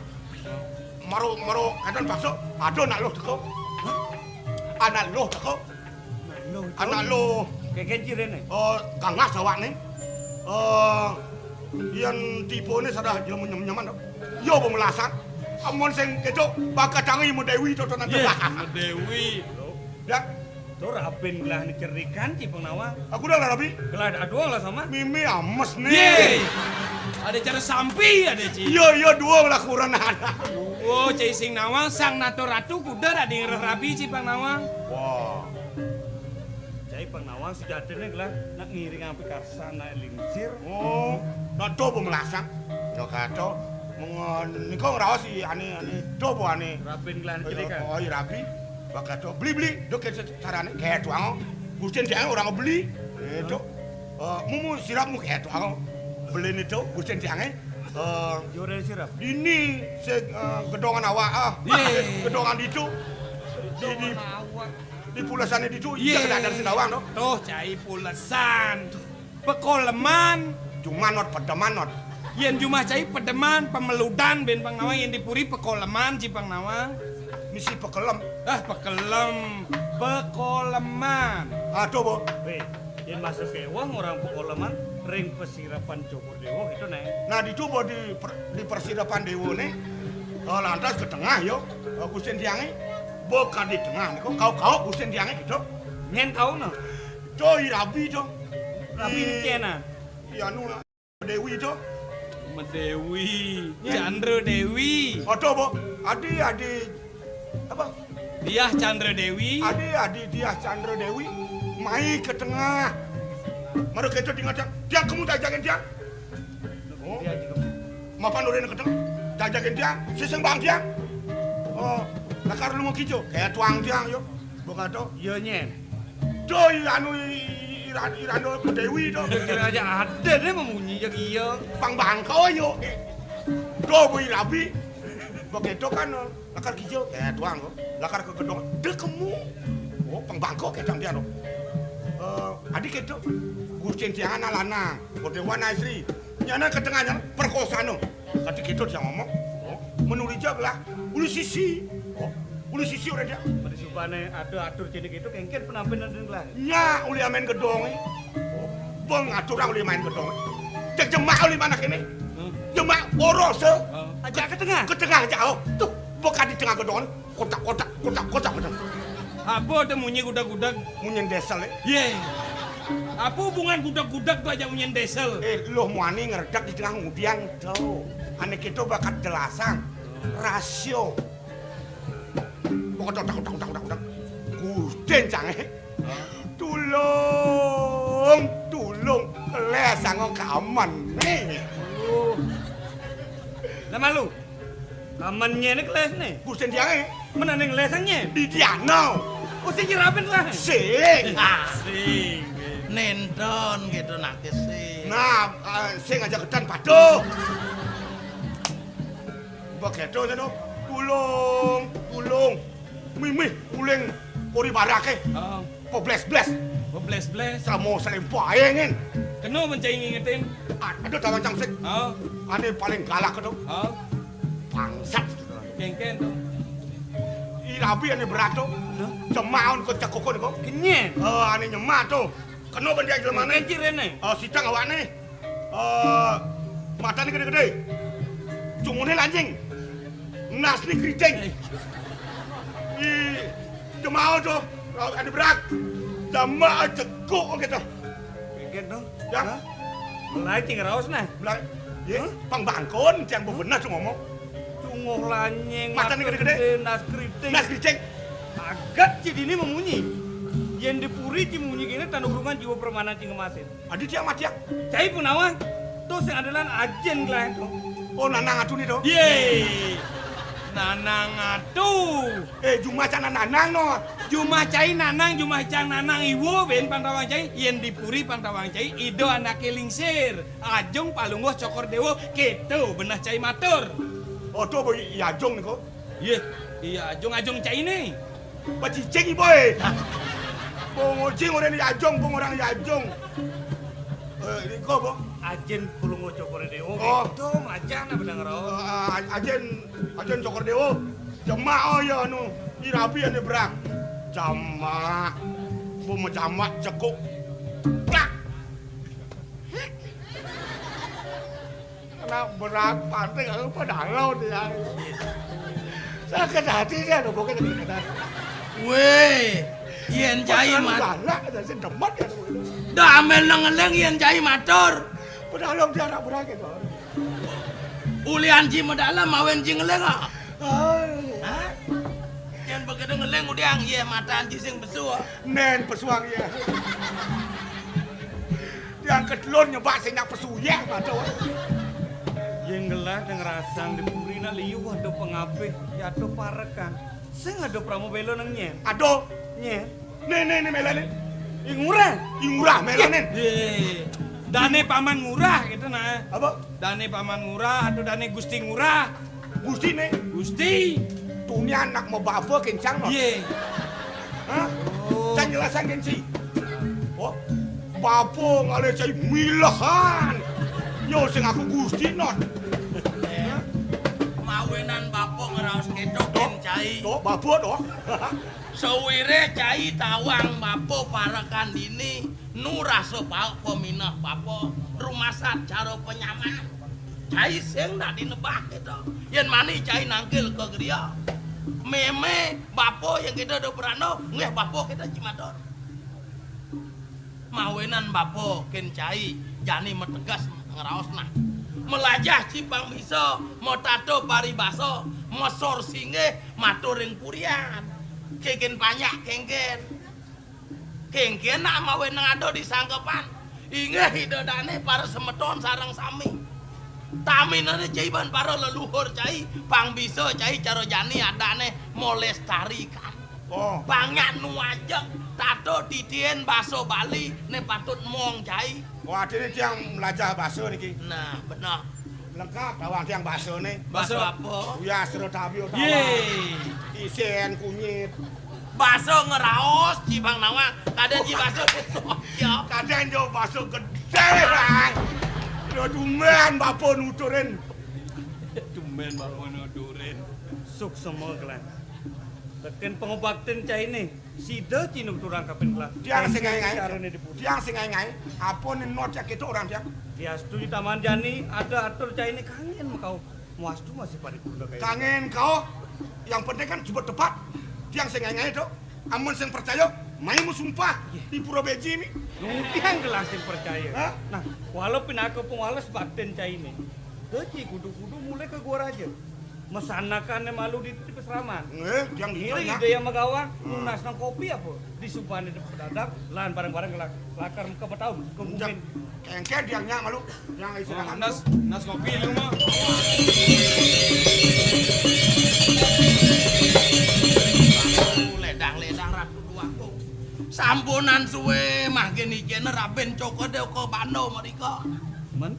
Maro, maro, kadang bakso, ada anak lo teko. Hah? Anak lo teko. Anak lo. Kayak kencir ini. Oh, kangas awak nih. Oh, yang tipe ini sudah dia menyem-nyeman. Yo, pemelasan. Amun sing ketok, bakal tangi medewi to, to, nanti. Iya, medewi. Ya. Tur apin gelah ni cerikan, Ci Pang Nawang. Aku dah lah, Rabi. Gelah ada doang lah sama. Mimi ames nih. Ye. Ada cara sampi, ada, Ci. Iya, iya, dua lah kurang ada. Oh, Ci Sing Nawang, sang nato ratu, kuda ada yang rabi, Ci Pang Nawang. Wah. Cai Pang Nawang sejatine gelah nak ngiring ampe karsan nak lingsir. Oh, nak do pemelasan. Yo kato. Mengon niko ngraos i ane, ane do po ane. Rabin gelah cerikan. Oh, oh, i rabi. Wah kato beli, beli. Do ke carane kayak tuang. Gusten jangan orang beli. Itu. Eh, mumu sirapmu kayak tuang. Beli itu gusten jangan. Eh, Jore sirap. Ini se eh, gedongan awak ah. Ye. Gedongan itu. Di, di Di pulesan itu iya. Iya, kedatangan Sindawang to. Tuh, cai pulesan. Pekoleman. Jumah not pedeman not. Yen jumah cai pedeman, pemeludan ben Pang Nawang, yen di puri pekoleman, Ci Pang Nawang. Misi pekelem. Ah, pekelem. Pekoleman. Aduh, Bu. Weh, yen masuk ke wong orang pekoleman, ring pesirapan Cokor Dewa gitu, Neng. Nah, di coba di per, di persirapan Dewa nih. Oh, lantas ke tengah yo. Oh, Gusten Tiange. Bukan di tengah nih, kok kau-kau Gusten Tiange gitu. Nyen kau no. Doi rabi to. Rabi Di encena. Di anu Dewi to. Medewi, Chandra Dewi. Aduh, Bu. Adi, adi. Apa? Diah Chandra Dewi. Adi, adi, Diah Chandra Dewi. Mai ke tengah. Mara kita di ngadang. Tiang kamu tak jagain tiang. Oh. Mapan udah ke tengah. Tak jagain tiang. Siseng bang tiang. Oh. Lakar lu ngekijo. Kayak tuang tiang yo. Bukan to. Iya, Nyen. Doi anu i, i, i, Tadi rano ke Dewi to. Kira aja ada deh memunyi jak iya. Pang bangko yo. Do bui rabi. Begitu kan lakar kijo. Eh, tuang ko. Lakar ke gedong. Dekemu. Oh, pang bangko ke tang dia to. Eh, adik itu. Gusin tiangan lanang. Kodewan istri. Nyana ke tengahnya perkosaan no. Tadi kita dia ngomong, oh, menuli jaga lah. Ulu sisi. Oh, ulu sisi orang dia. Pada supane atur-atur jenis itu kengken penampilan dan lah. Nya uli main gedong eh. Oh, bang atur uli main gedong eh. Cek jemak uli mana kene. Hmm. Jemak boros eh. Oh. Aja ke tengah. Ke tengah aja oh. Tuh, bukan di tengah gedong. Kotak-kotak, kotak-kotak, kotak. Apa ada munyi gudag-gudag? Munyi desel, eh? Ye. Apa hubungan gudag-gudag tu aja munyi desel? Eh, loh muani ngeredak di tengah ngudiang tu. Ane kita bakat jelasan. Rasio. Kotak, kotak, kotak, kotak, kotak. Guden cange. Tulung, tulung. Keles sango kamen nih. Lah malu. Kamennya ini keles nih. Gusten dia eh. Mana nih ngelesangnya? Di Diano. Oh, sing nyerapin lah. Sing. Ah, sing. Nendon gitu nak sing. Nah, eh, sing aja kedan patuh. Begitu sana. Tulung, tulung. Mimih, uling, kori barake. Oh. Pobles-bles. Pobles-bles. Samo saling bayangin. Kena mencai ngingetin. Aduh, dalam cangsik. Oh. Ane paling galak itu. Oh. Bangsat. Kengken tuh. I rabi ane berat tuh. Hah? Cemaun ko cekokon ko. Kenyen. Eh, ane nyemak tuh. Kena benda jelemane. Kengken rene. Oh, sidang awakne. Eh, matane gede-gede. Cungune lanjing. Nasne kriting. Eh. I jemao to, laut ane berat. Jama cekok gitu. Kengken to. Ya. Hah? Mulai ting raos nah. Mulai. Ye, hah? Pang bangkon, tiang bebenah cuma ngomong. Cunguh lanying, matane gede-gede. Nas kriting. Nas kriting. Agat ci dini memunyi. Yen di puri ci memunyi kene tan urungan jiwa permanan ci ngemasin. Adi dia matiak. Cai Punawang. Tuh sing andalan ajen lah itu. Oh, Nanang Atu ni to. Ye. Nanang Atu. Eh, jumah cana Nanang no. Jumah cai Nanang, jumah cang Nanang iwo ben Pantawang cai. Yen di puri Pantawang cai, ido anake lingsir. Ajung Palungguh Cokor Dewo, keto benah cai matur. Oh, to bo i ajung niko. Ye, iya ajung, ajung cai ni. Bacicing, boy. Bong ojing orang di ajong, bong orang di ajong. Eh, ini kok, Bong? Ajin pulungo cokore dewo. Oh. Itu macan apa dengar oh? Eh, ajin, ajin cokor dewo. Jamak oh ya anu, irabi ane berak. Jamak. Bong mau jamak cekuk. Plak. Anak berat pantai kalau pada laut ya. Sakit hati dia tuh pokoknya. Weh, yen cai mat. Galak aja sih demet ya. Damel nang ngeling yen cai matur. Padahal dia anak berat gitu. Ulian ji medalem mawen ji ngeling ah. Hah? Yen begitu ngeling udiang ye matan ji sing besu. Nen pesuang ya. Yang kedua nyebak sing nyak pesuyek mata. Yen gelah deng rasang di puri nak liu ada pengapih, ya ada parekan. Sing ada pramu belo nang nyen. Aduh. Nyen. Nih, nih, nih mela nih. Ih, ngurah. Ih, ngurah mela nih. Ye. Dane paman ngurah gitu nah. Apa? Dane paman ngurah atau dane gusti ngurah. Gusti nih. Gusti. Dunia anak mau babo kencang no. Ye. Hah? Oh. Can jelasan kenci. Oh. Babo ngale cai milahan. Yo sing aku gusti not. Mawenan babo ngeraos ketok kencai. Tuh, babo tuh. Sawire cai tawang babo parekan dini. Nu rasa paek peminah babo. Rumasat cara penyaman. Cai sing nak dinebah gitu. Yen mani cai nangkil ke geria. Meme babo yang kita do berano, ngeh babo kita cimator. Mawenan babo ken cai, jani metegas ngeraos nah. Melajah cipang bisa, metato paribasa, mesor singgih, matur ring purian. Keken panyak kengken. Kengken nak mawe nang ada di sangkepan. Inggih ida dane para semeton sareng sami. Taminane cai ban para leluhur cai, pang bisa cai cara jani adane molestarikan. Oh. Bang nyak nu ajeg, tato titihin baso Bali, né patut mong cai. Oh, artiné tiang mlajah baso niki. Nah, bener. Lengkap tawang tiang basoné. Baso apa? Uyah sera tabi tawang. Yé. Isén kunyit. Baso ngraos, ci bang nawang. Kadén ci baso betok, ya. Kadén jo baso gedé, Bang. Lho, tumbén bapa nuturin. Tumbén bapa nuturin. Suksma, Klan. Tekén pangubaktin cainé, sida ci nuturang kaping Klan. Tiang sing ngaé-ngaé. Carané dipuji. Tiang sing ngaé-ngaé. Apa né not cak kéto orang tiang? Diastu di Taman Jani, ada atur cainé kanggén makau. Muastu masih paripurna kaya. Kanggén kau. Yang penting kan jebet tepat. Tiang sing ngaé-ngaé to. Amun sing percaya, mai masumpah. Iya. Di Pura Béji mi. Nung tiang gelah sing percaya. Hah? Nah, walau pinaka pengwales baktin cainé. Dadi kudu-kudu mulai ka Gua Raja. Masanakané malu di, di pasraman. Nggih, tiang ngiring Ida Yang Magawang, hmm, nunas nang kopi apa? Disubané dadak, lan bareng-bareng lak-, lakar ka Betaun, ka Bumin. Kéngkén tiang nyak malu, tiang istirahat. Oh, nas, nas kopi lu mah. Ledang-ledang Ratu Déwa Agung. Sampunan suwé mangkin icéné rabin cokodé ka banda mrika. Men?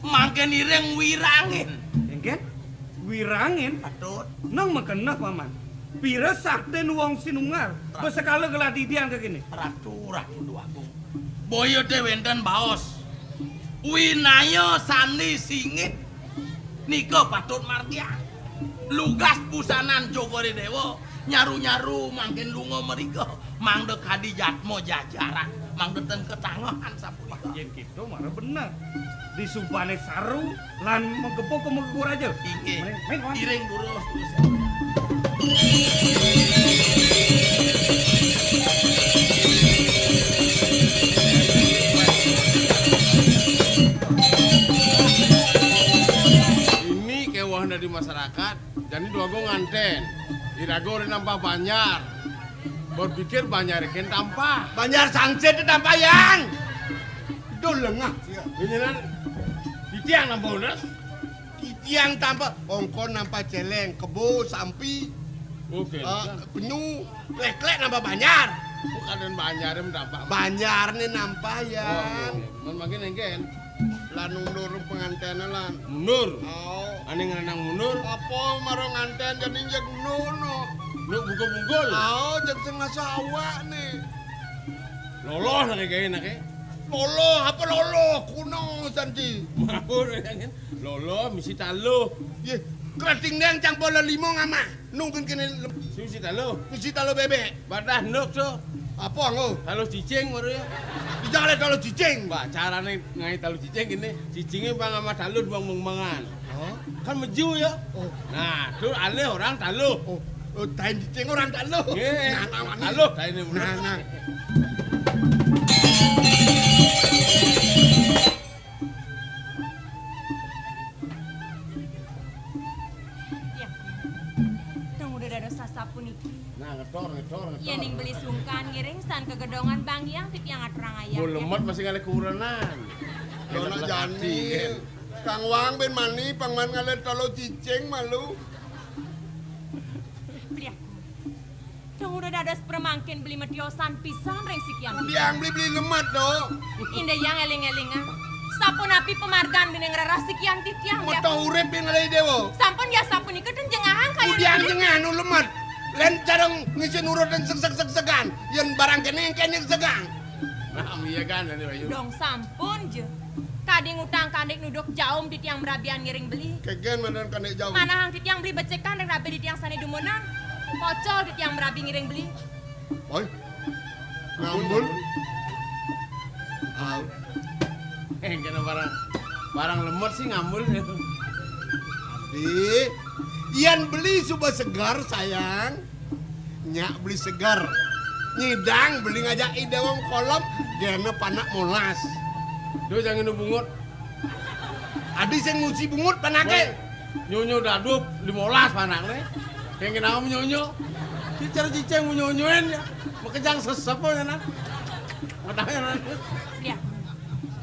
Mangkin iring wirangin. Kéngkén? Wirangin? Patut. Nang makeneh, Paman. Pira saktin wong sinunggal, ra- besekala gelah didian kakéné. Ratu, Ratu Déwa Agung. Boya té wénten baos. Winaya sandi singit nika patut margiang. Lugas busanan Jogoré Déwa, nyaru-nyaru mangkin lunga mrika, mangda kadi jatma jajaran, mangda ten ketangehan sapunika. Yén kéto mara bener. Disubané saru, lan magepoh ka Gua Raja. Inggih. Mrih, mrih, Wan. Iring durus, durus. Ini kéweh dadi masyarakat, jani Déwa Agung ngantén. Iraga ora nampah banjar. Berpikir banjar kén tampah. Banjar sangsit tampah, Yang. Dul lengah. Iya. Ini nan, titiang nampah unas. Titiang tampah, ongkon nampah céléng, kebo, sampi. Oké, eh, kan. Penyu, klék-klék nampah banjar. Bukan banjar yang tampah. Banjar né nampah, ya. Oh, iya, iya. Mun mangkin éngkén. Lan mundur penganténé, lan. Mundur? Oh. Ané ngranang mundur? Apa mara ngantén jani jek nono? Nuk bungkul-bungkul? Oh, jek sing ngasah awak né. Loloh lagi gaé naké. Loloh, apa loloh? Kuno santi. Mabur, ya kan? Lolo misi taluh. Yé, kerating dang cang pola lima ngamah. Nungkin kéné lem- Sing misi taluh. Misi taluh bébék. Badah nuk to. Apa nggo? Taluh cicing baru ya. Dijak lé taluh cicing. Bah, carané ngaé taluh cicing kéné. Cicingé bang ama taluh bang mangan. Oh. Kan meju ya. Oh. Nah, to alih orang taluh. Oh. Oh, tain cicing orang taluh. Nggih. Nah, nah, wani. Taluh tainé. Nah, nah. Ya. Nang udah dados sasapuniki. Nah, ngedor, ngedor, ngedor. Yén ning beli sungkan ngiring san ka gedongan Bang Hyang titiang aturang ayah. Mun lemet masih ngalih kurenan. Enak jani. Kang Wang bin mani pangman ngalih taluh cicing malu. Beli aku. Dong udah dados pramangkin beli metiosan pisan ring sikian. Udiang beli-beli lemet, do. Indah yang éling-élingang. Sapunapi pamargan bini ngrereh sikian titiang, ya. Mata urip ing ngalih déwa. Sampun ya sapunika ten jengahan kaya udiang ngene. Jengah nu lemet. Lén cara ngisi nurut dan segseg-segsegan. Yén barang kéné kéné segang. Nah, iya kan, Dani Bayu. Dong sampun ja. Kadi ngutang kandik nuduk jaum titiang merabian ngiring beli. Kegen madan kandik jaum. Manahang titiang beli becikan ring rabi titiang sané dumunan. Pocol titiang merabi ngiring beli. Oi. Ngambul. Au. Eh, kena barang, barang lemot sih ngambul. Adi, yén beli suba segar, sayang. Nyak beli segar. Nyidang beli ngajak ida wong kolom, gene panak molas. Do jangan bungut. Adi sing ngusi bungut panake. Nyonyo dadup limolas panakne. Yang kenapa nyonyo? Cicer cicing nyonyoin ya. Makejang sesep ya nak. Matanya nak. Ya.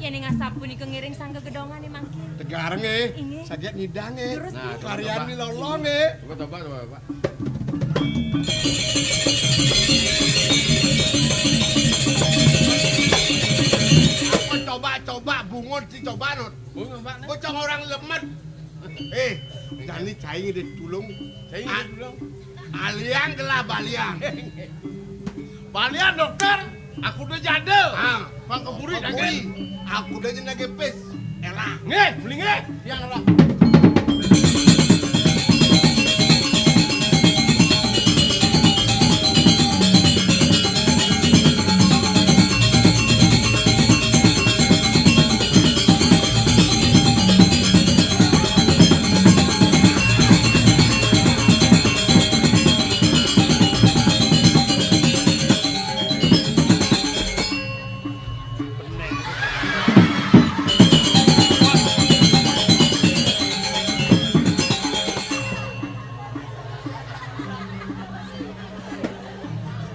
Ya ning asap punika ngiring sang gegedongan mangkin. Tegar nggih. Inggih. Saged nyidang nggih. Terus nah, nggih. Varian coba. Milolong nggih. Coba, coba, coba, coba. Apa coba-coba bungut si coba, Nut? Bungut, Pak, nih. Bocah orang lemet. Eh, jani cai ngidih tulung. Cai ngidih tulung. Aliang gelah balian. Balian, dokter. Aku udah jadel. Ah, Bang Keburi, Keburi. Aku udah jenenge pis. Elah. Nggih, beli nggih. Yang elah.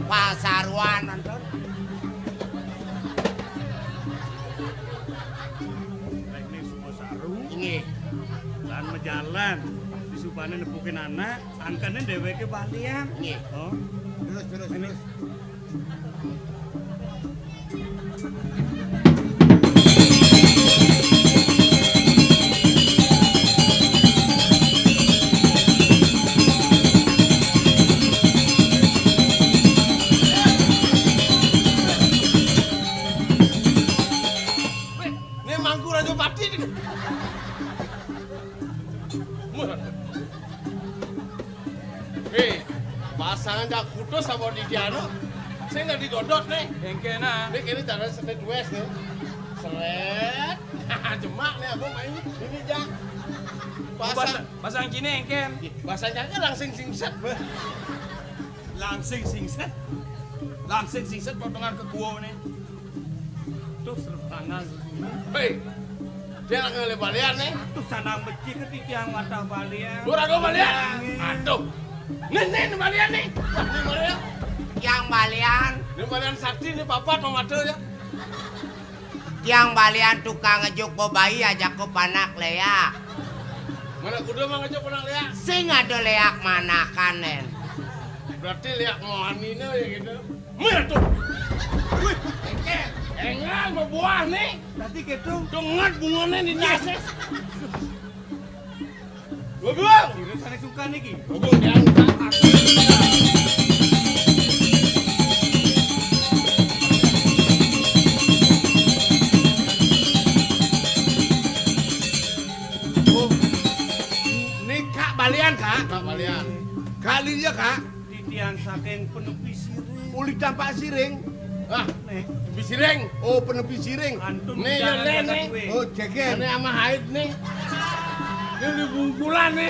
Pasaruan, Antun. Rek ning Sukosari. Inggih. Lan majalan, disupane nepukin anak, angkane dheweke balian. Inggih. Oh. Terus, terus, terus. Weh, ini mangku Raja Pati nih. Hei, pasangan jak putus sama Didiano. Saya nggak digodot nih. Engke nah. Ini kini cara senet wes nih. Seret. Jemak nih aku main ini, Jak. Pasang. Pasang cine engken. Pasang cine langsing singset, Bah. Langsing singset. Langsing singset potongan ke gua nih. Tuh, serbangan. Hei, dia lagi ngalih balian nih. Tuh, sana meci ke titiang mata balian. Ora gua balian. Aduh. Nih, nih, nih balian nih. Nih balian. Yang balian. Nih balian sakti nih, papat mau mata ya. Yang balian tukang ngejuk bebayi ajak ku panak leak. Mana kuda mah ngejuk panak leak? Sing ada leak manakan, nen. Berarti leak mohanina ya gitu. Mira tuh. Wih, engke. Enggak, mau buah nih. Tadi gitu. Dengar bunganya di nasi. Gobong. Sira sane sungkan iki. Gobong diangkat. Oh. Ini Kak balian, Kak. Kak balian. Kak Lydia, Kak. Titiang saking Penepi Siring. Uli Tampak Siring. Ah, nih, Penepi Siring. Oh, Penepi Siring. Antun nih, ya, nih, nih. Oh, jegen. Ini ama haid nih. Ini uli bungkulan nih.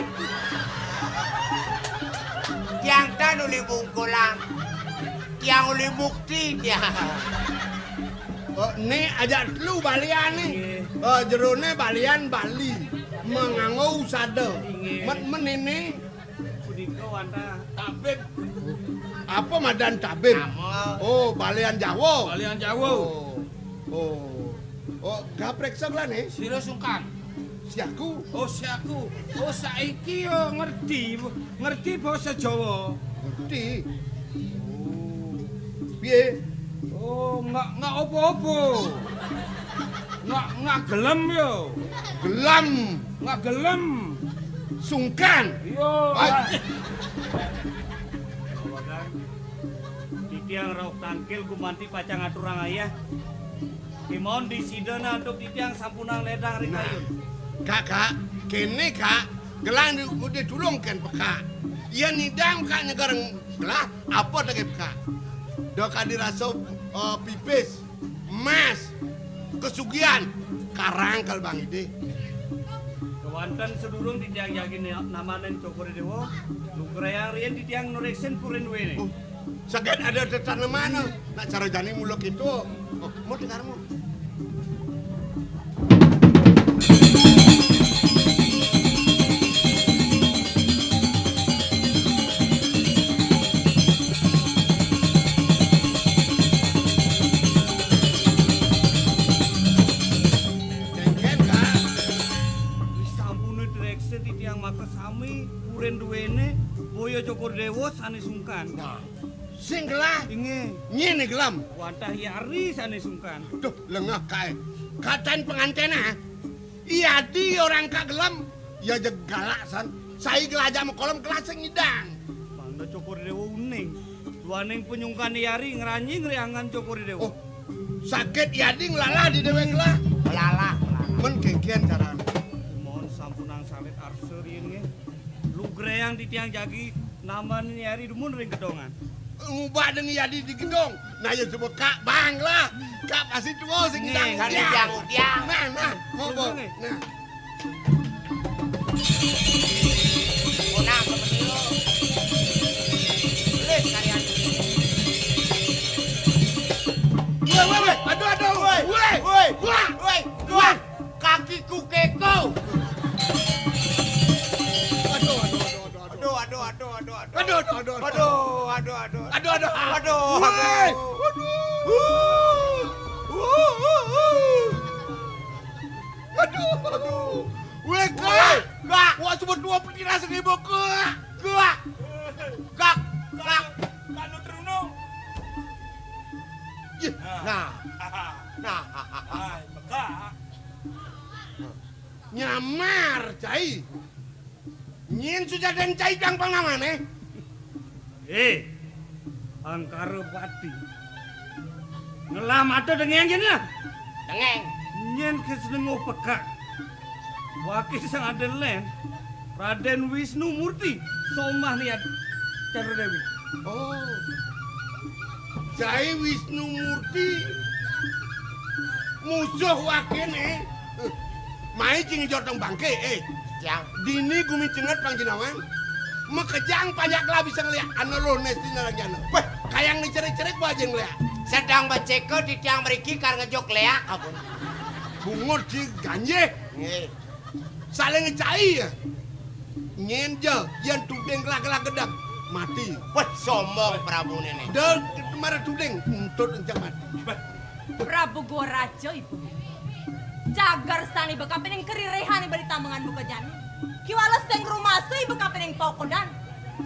Tiang tan uli bungkulan. Tiang uli mukti, tiang. Oh, ini aja telu balian nih. Nggih. Oh, jerone balian Bali. Menganggo usada. Nggih. Met menini. Punika wantah tabib. Apa madan tabib? Nama? Oh, balian Jawa. Balian Jawa. Oh. Oh. Oh, gapreksa lan, eh? Sira sungkan. Siaku. Oh, siaku. Oh, saiki yo ngerti, ngerti basa Jawa. Ngerti. Oh. Piye? Oh, nggak, nggak apa-apa. Nggak, nggak gelem yo. Gelem. Nggak gelem. Sungkan. Iya. Ay. Titiang rauh tangkil gumanti pacang aturang ayah. Kemawon disida antuk titiang sampunang ledang ring kayun. Nah, Kakak, kene, Kak, gelang di, udah tulung ken pekak. Iya nidang, Kak, nyegereng gelah, apa daging pekak? Dok adi rasa, eh, pipis, emas, kesugihan, karang kal Bang Ide. Kewanten sedurung titiang jagi ne-, namanen Cokor Dewa, lugrayang riyen titiang nureksen purin duwene. Oh. Saget ada tetanemane, nak cara jani mula keto. Oh, mau dengarmu. Jengken, Kak. Sampune direkse titiang maka sami, purin duwene, boya Cokor Dewa. sané sungkan. Nah, sing gelah. Inggih. Nyén gelem. Wantah Yari sané sungkan. Duh, lengah kaé. Katan pengantén, ah. Yadi orang ka gelem, ya jeg galak san. Sai gelajah makolem kelas sing ngidang. Mangda Cokor Déwa uning. Duaning penyungkan Yari ngranjing riangan Cokor Déwa. Oh, sakit yadi nglalah di déwék lah. Melalah, melalah. Men kéngkén carané. Mohon sampunang salit arsa riin nggih. Lugrayang titiang jagi nambanin Yari dumun ring gedongan. Ngubah deng yadi di gedong. Nah, ya coba Kak Bang lah. Kak pasti tua sing ngidang. Kan ngidang udiang. Nah, nah, ngobrol. Nah. Punang seperti lu. Tulis karya. Woi, woi, woi. Aduh, aduh. Woi, woi, woi. Wah. Woi, wah. Kakiku keko. Aduh, aduh, aduh, aduh, aduh. Aduh, aduh, aduh, aduh, aduh. Aduh, aduh, aduh, aduh. Aduh, aduh, aduh. Aduh, aduh. Woi. Aduh. Aduh, aduh. Weh, Kak. Woi, Kak. Wah, sebut dua petilas ribu, Kak. Kak. Kak. Kak. Kak Nutrunung. Ih, nah. Nah. Nah. Hai, Kak. Nyamar, cai. Nyén sujadan cai dang pangamané. Eh, Angkara Pati. Ngelah mata dengéng jén lah. Dengéng. Nyén ké senenguh pekak. Waké sing ada lén. Radén Wisnu Murti, somah niat Candra Déwi. Oh. Cai Wisnu Murti. Musuh wakéné. Mai cing jotong bangké, eh. Tiang. Dini gumi cenget pang jinawang. Makejang panjak lah bisa ngeliat ana loh nesti narang jana. Weh, kayang ni cerik-cerik ba aja ngeliat. Sedang beceko di tiang mriki kar ngejuk leak apa? Bungut di ganjé. Nggih. Saling cai ya. Nyén ja, yén tuding gelah-gelah gedeg, mati. Wah, sombong Prabu Néné. Dia marah tuding, entut encang mati. Prabu Gua Raja, Ibu. Jagar sani beka pining keririhan iba di tamengan buka jani. Kiwala sing rumasa iba kapining paukudan.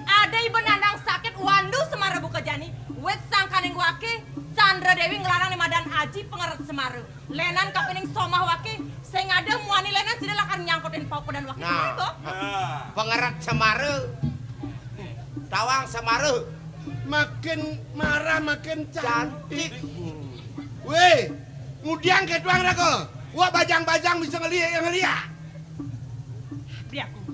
Ada iba nandang sakit wandu semara buka jani. Wit sangkaning wake, Candra Dewi nglarang ni madan aji pengeret semara. Lenan kapining somah wake, sing ada muani lenan sida lakar nyangkutin paukudan wake. Nah, pengeret semara. Tawang semara. Makin marah makin cantik. Cantik. Weh, ngudiang ke tuang raga. Wa bajang-bajang bisa ngeliak ngeliak. Biaku.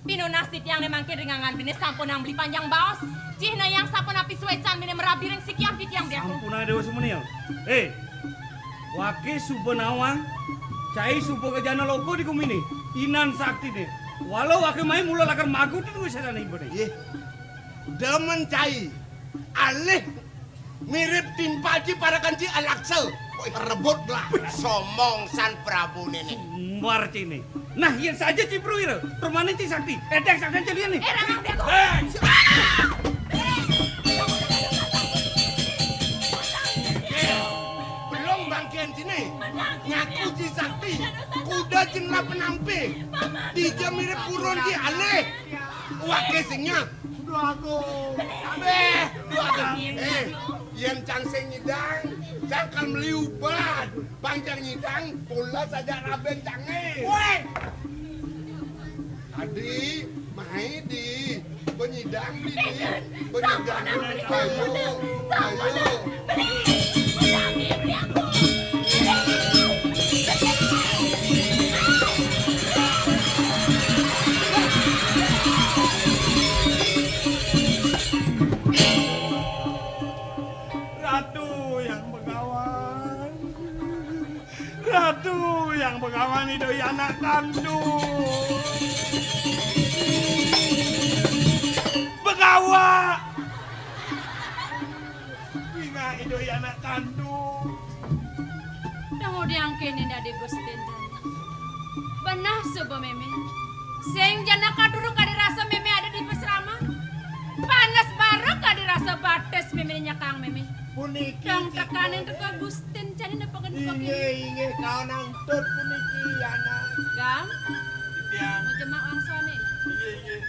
Pinunas titiang né mangkin ring angan bini sampunang beli panjang baos. Cihna yang sapunapi suécan bini merabi ring sikian titiang, Biaku. Sampunang Déwa Sumenil. Eh, wake suba nawang, cai suba ka jana loka di guminé. Inan saktiné. Walau wake mai mula lakar magutin wisésané ibané. Yeh. Demen cai. Alih mirip timpal ci parekan ci alaksa. Rebut lah. Wih, sombong San Prabu Néné. Sumbar ci né. Nah, yén saja ci Prawira, rumane ci sakti. Edek sakti ci liyan né. Eh, rangang Biaku. Eh. Eh, belum bangkian ci né. Ngaku ci sakti. Kuda ci nela penampi. Dija mirip burun ci alih. Wake sing nya. Duh aku. Béh, duh aku. Eh, yén cang sing nyidang, cang kan meli ubat. Bang cang nyidang, pula saja raben cangé. Woi. Adi, mai di, penyidang di, penyidang. Ayo, ayo. Ratu yang begawan. Ratu yang begawan ido anak kandung. Begawan. Ingat ido anak kandung. Dang udiang kéné dadi Gustin jani. Benah suba mémé. Sing jana kadurung kadi rasa mémé ada di pasraman. Panes baru kadi rasa batis mémé nyekang mémé. Puniki. Dang tekanin teka Gustin jani nepaken. Inggih, inggih, kaon angtut puniki, anak. Gam. Titiang. Mau jemak wangsuané. Inggih, inggih.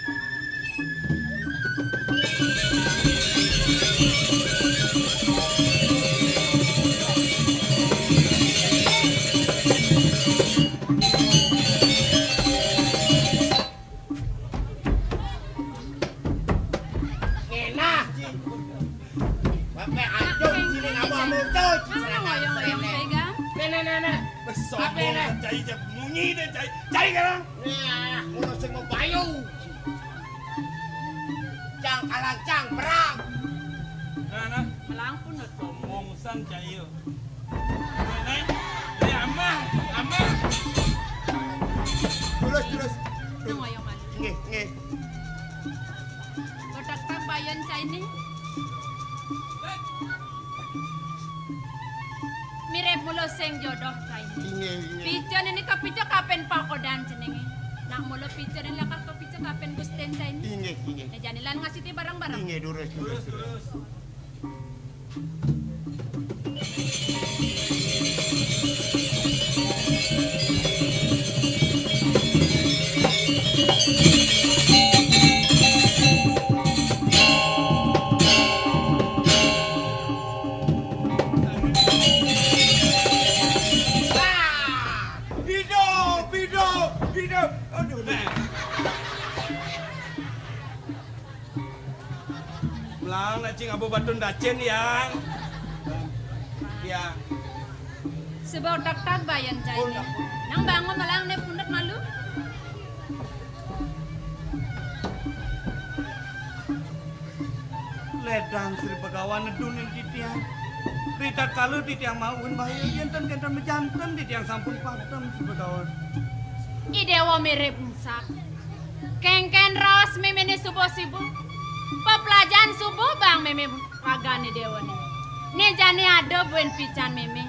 Nah, nah, nah. Wis sombong, cai, cai, munyi deh, cai. Cai sekarang. Nah, ngono sing mau payu. Cang kalang cang perang. Nah, nah. Melangkun, Dot. Sombong san, cai, yo. Nah, nah. Eh, amah, amah. Terus, terus. Nang wayang maju. Nggih, nggih. Godhog tabayan cainé. Mirip mula sing jodoh cainé. Inggih, inggih. Pica niki kapica kaping pakodan jenengé. Nak mula pica niki lakar kapica kaping Gustin cainé. Inggih, inggih. Nah, jani lan ngasiti bareng-bareng. Inggih, durus, durus, durus. Hidup, hidup, hidup. Aduh, nah. Melang nak cing abu batun dacin, Yang. Yang. Sebab tak tak bayan cai. Oh, tak. Nang bangun melang né pundut malu. Ledang Sri Begawan nedunin titiang. Ritatkala titiang mauhin bahaya, yén ten kénten majanten titiang sampun padem, Sri Begawan. I Déwa mirip ensak. Kénkén raos méméné subuh-subuh. Peplajahan subuh bang mémé ragané Déwané. Né jani ada buin pican mémé.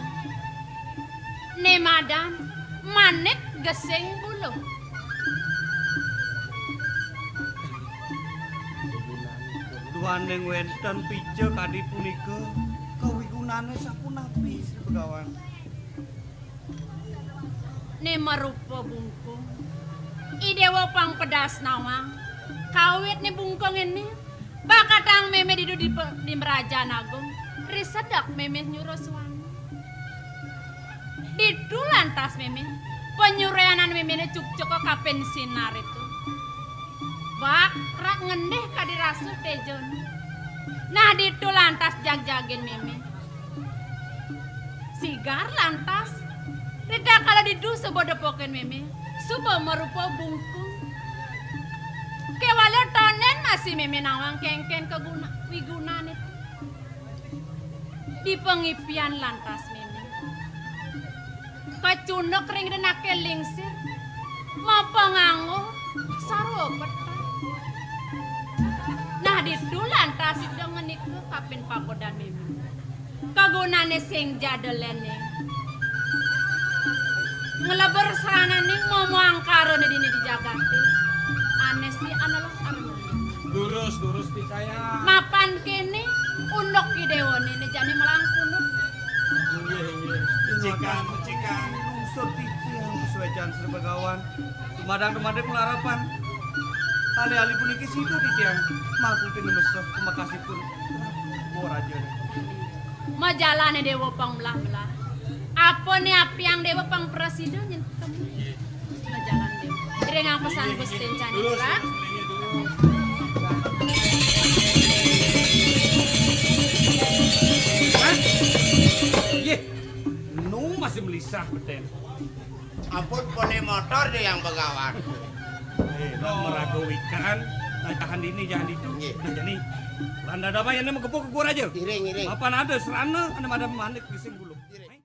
Né madan manik gesing buluh. Duaning wénten pica kadi punika, kawigunané sapunapi, Sri Begawan? Né marupa bungkung. I Déwa pang pedas nawang. Kawit né bungkung ini, bakatang mémé ditu di pe-, di Merajan Agung. Risedek mémé nyuruh suwani. Ditu lantas mémé, panyureanan méméné cukcuk kapin sinar itu. Bak rak ngendih kadi rasul téjon. Nah, ditu lantas jagjagin mémé. Sigar lantas. Ritatkala ditu suba depokin mémé, suba marupa bungkung. Kéwala tonden masih mémé nawang kénkén kaguna-, wigunané. Di pangipian lantas mémé. Kacunduk ring denaké lingsir. Mapanganggo sarwa peteng. Nah, ditu lantas ida ngenika kapin pagodan mémé. Kagunané sing jadelené. Nglebur srananing mama angkarané dini di jagaté. Anés di analog armoni. Lurus, lurus, picaya. Mapan kéné, unduk I Déwané né jani melangkunut. Inggih, inggih. Pecikan, pecikan. Lungsur titiang pasuécan Sri Begawan. Dumadang dumading malarapan. Alih-alih puniki sida titiang makuti nemeseh pamakasipun Ratu Raja. Majalané Déwa pang melah-melah. Apané apiang Déwa pang prasida nyen temu. Majalan Déwa. Iring pesan Gustin Candipura. Hah? Yeh, nu masih melisah beten. Ampun, polih motor deh yang Begawan. Eh, nak meraga wikan, nah, jahan dini, jahan ditu. Nggih. Nah, jani, lan dadama yén magepu ka gua aja. Iring, iring. Mapan ada serana, ada madan manik di sing gulung. Iring.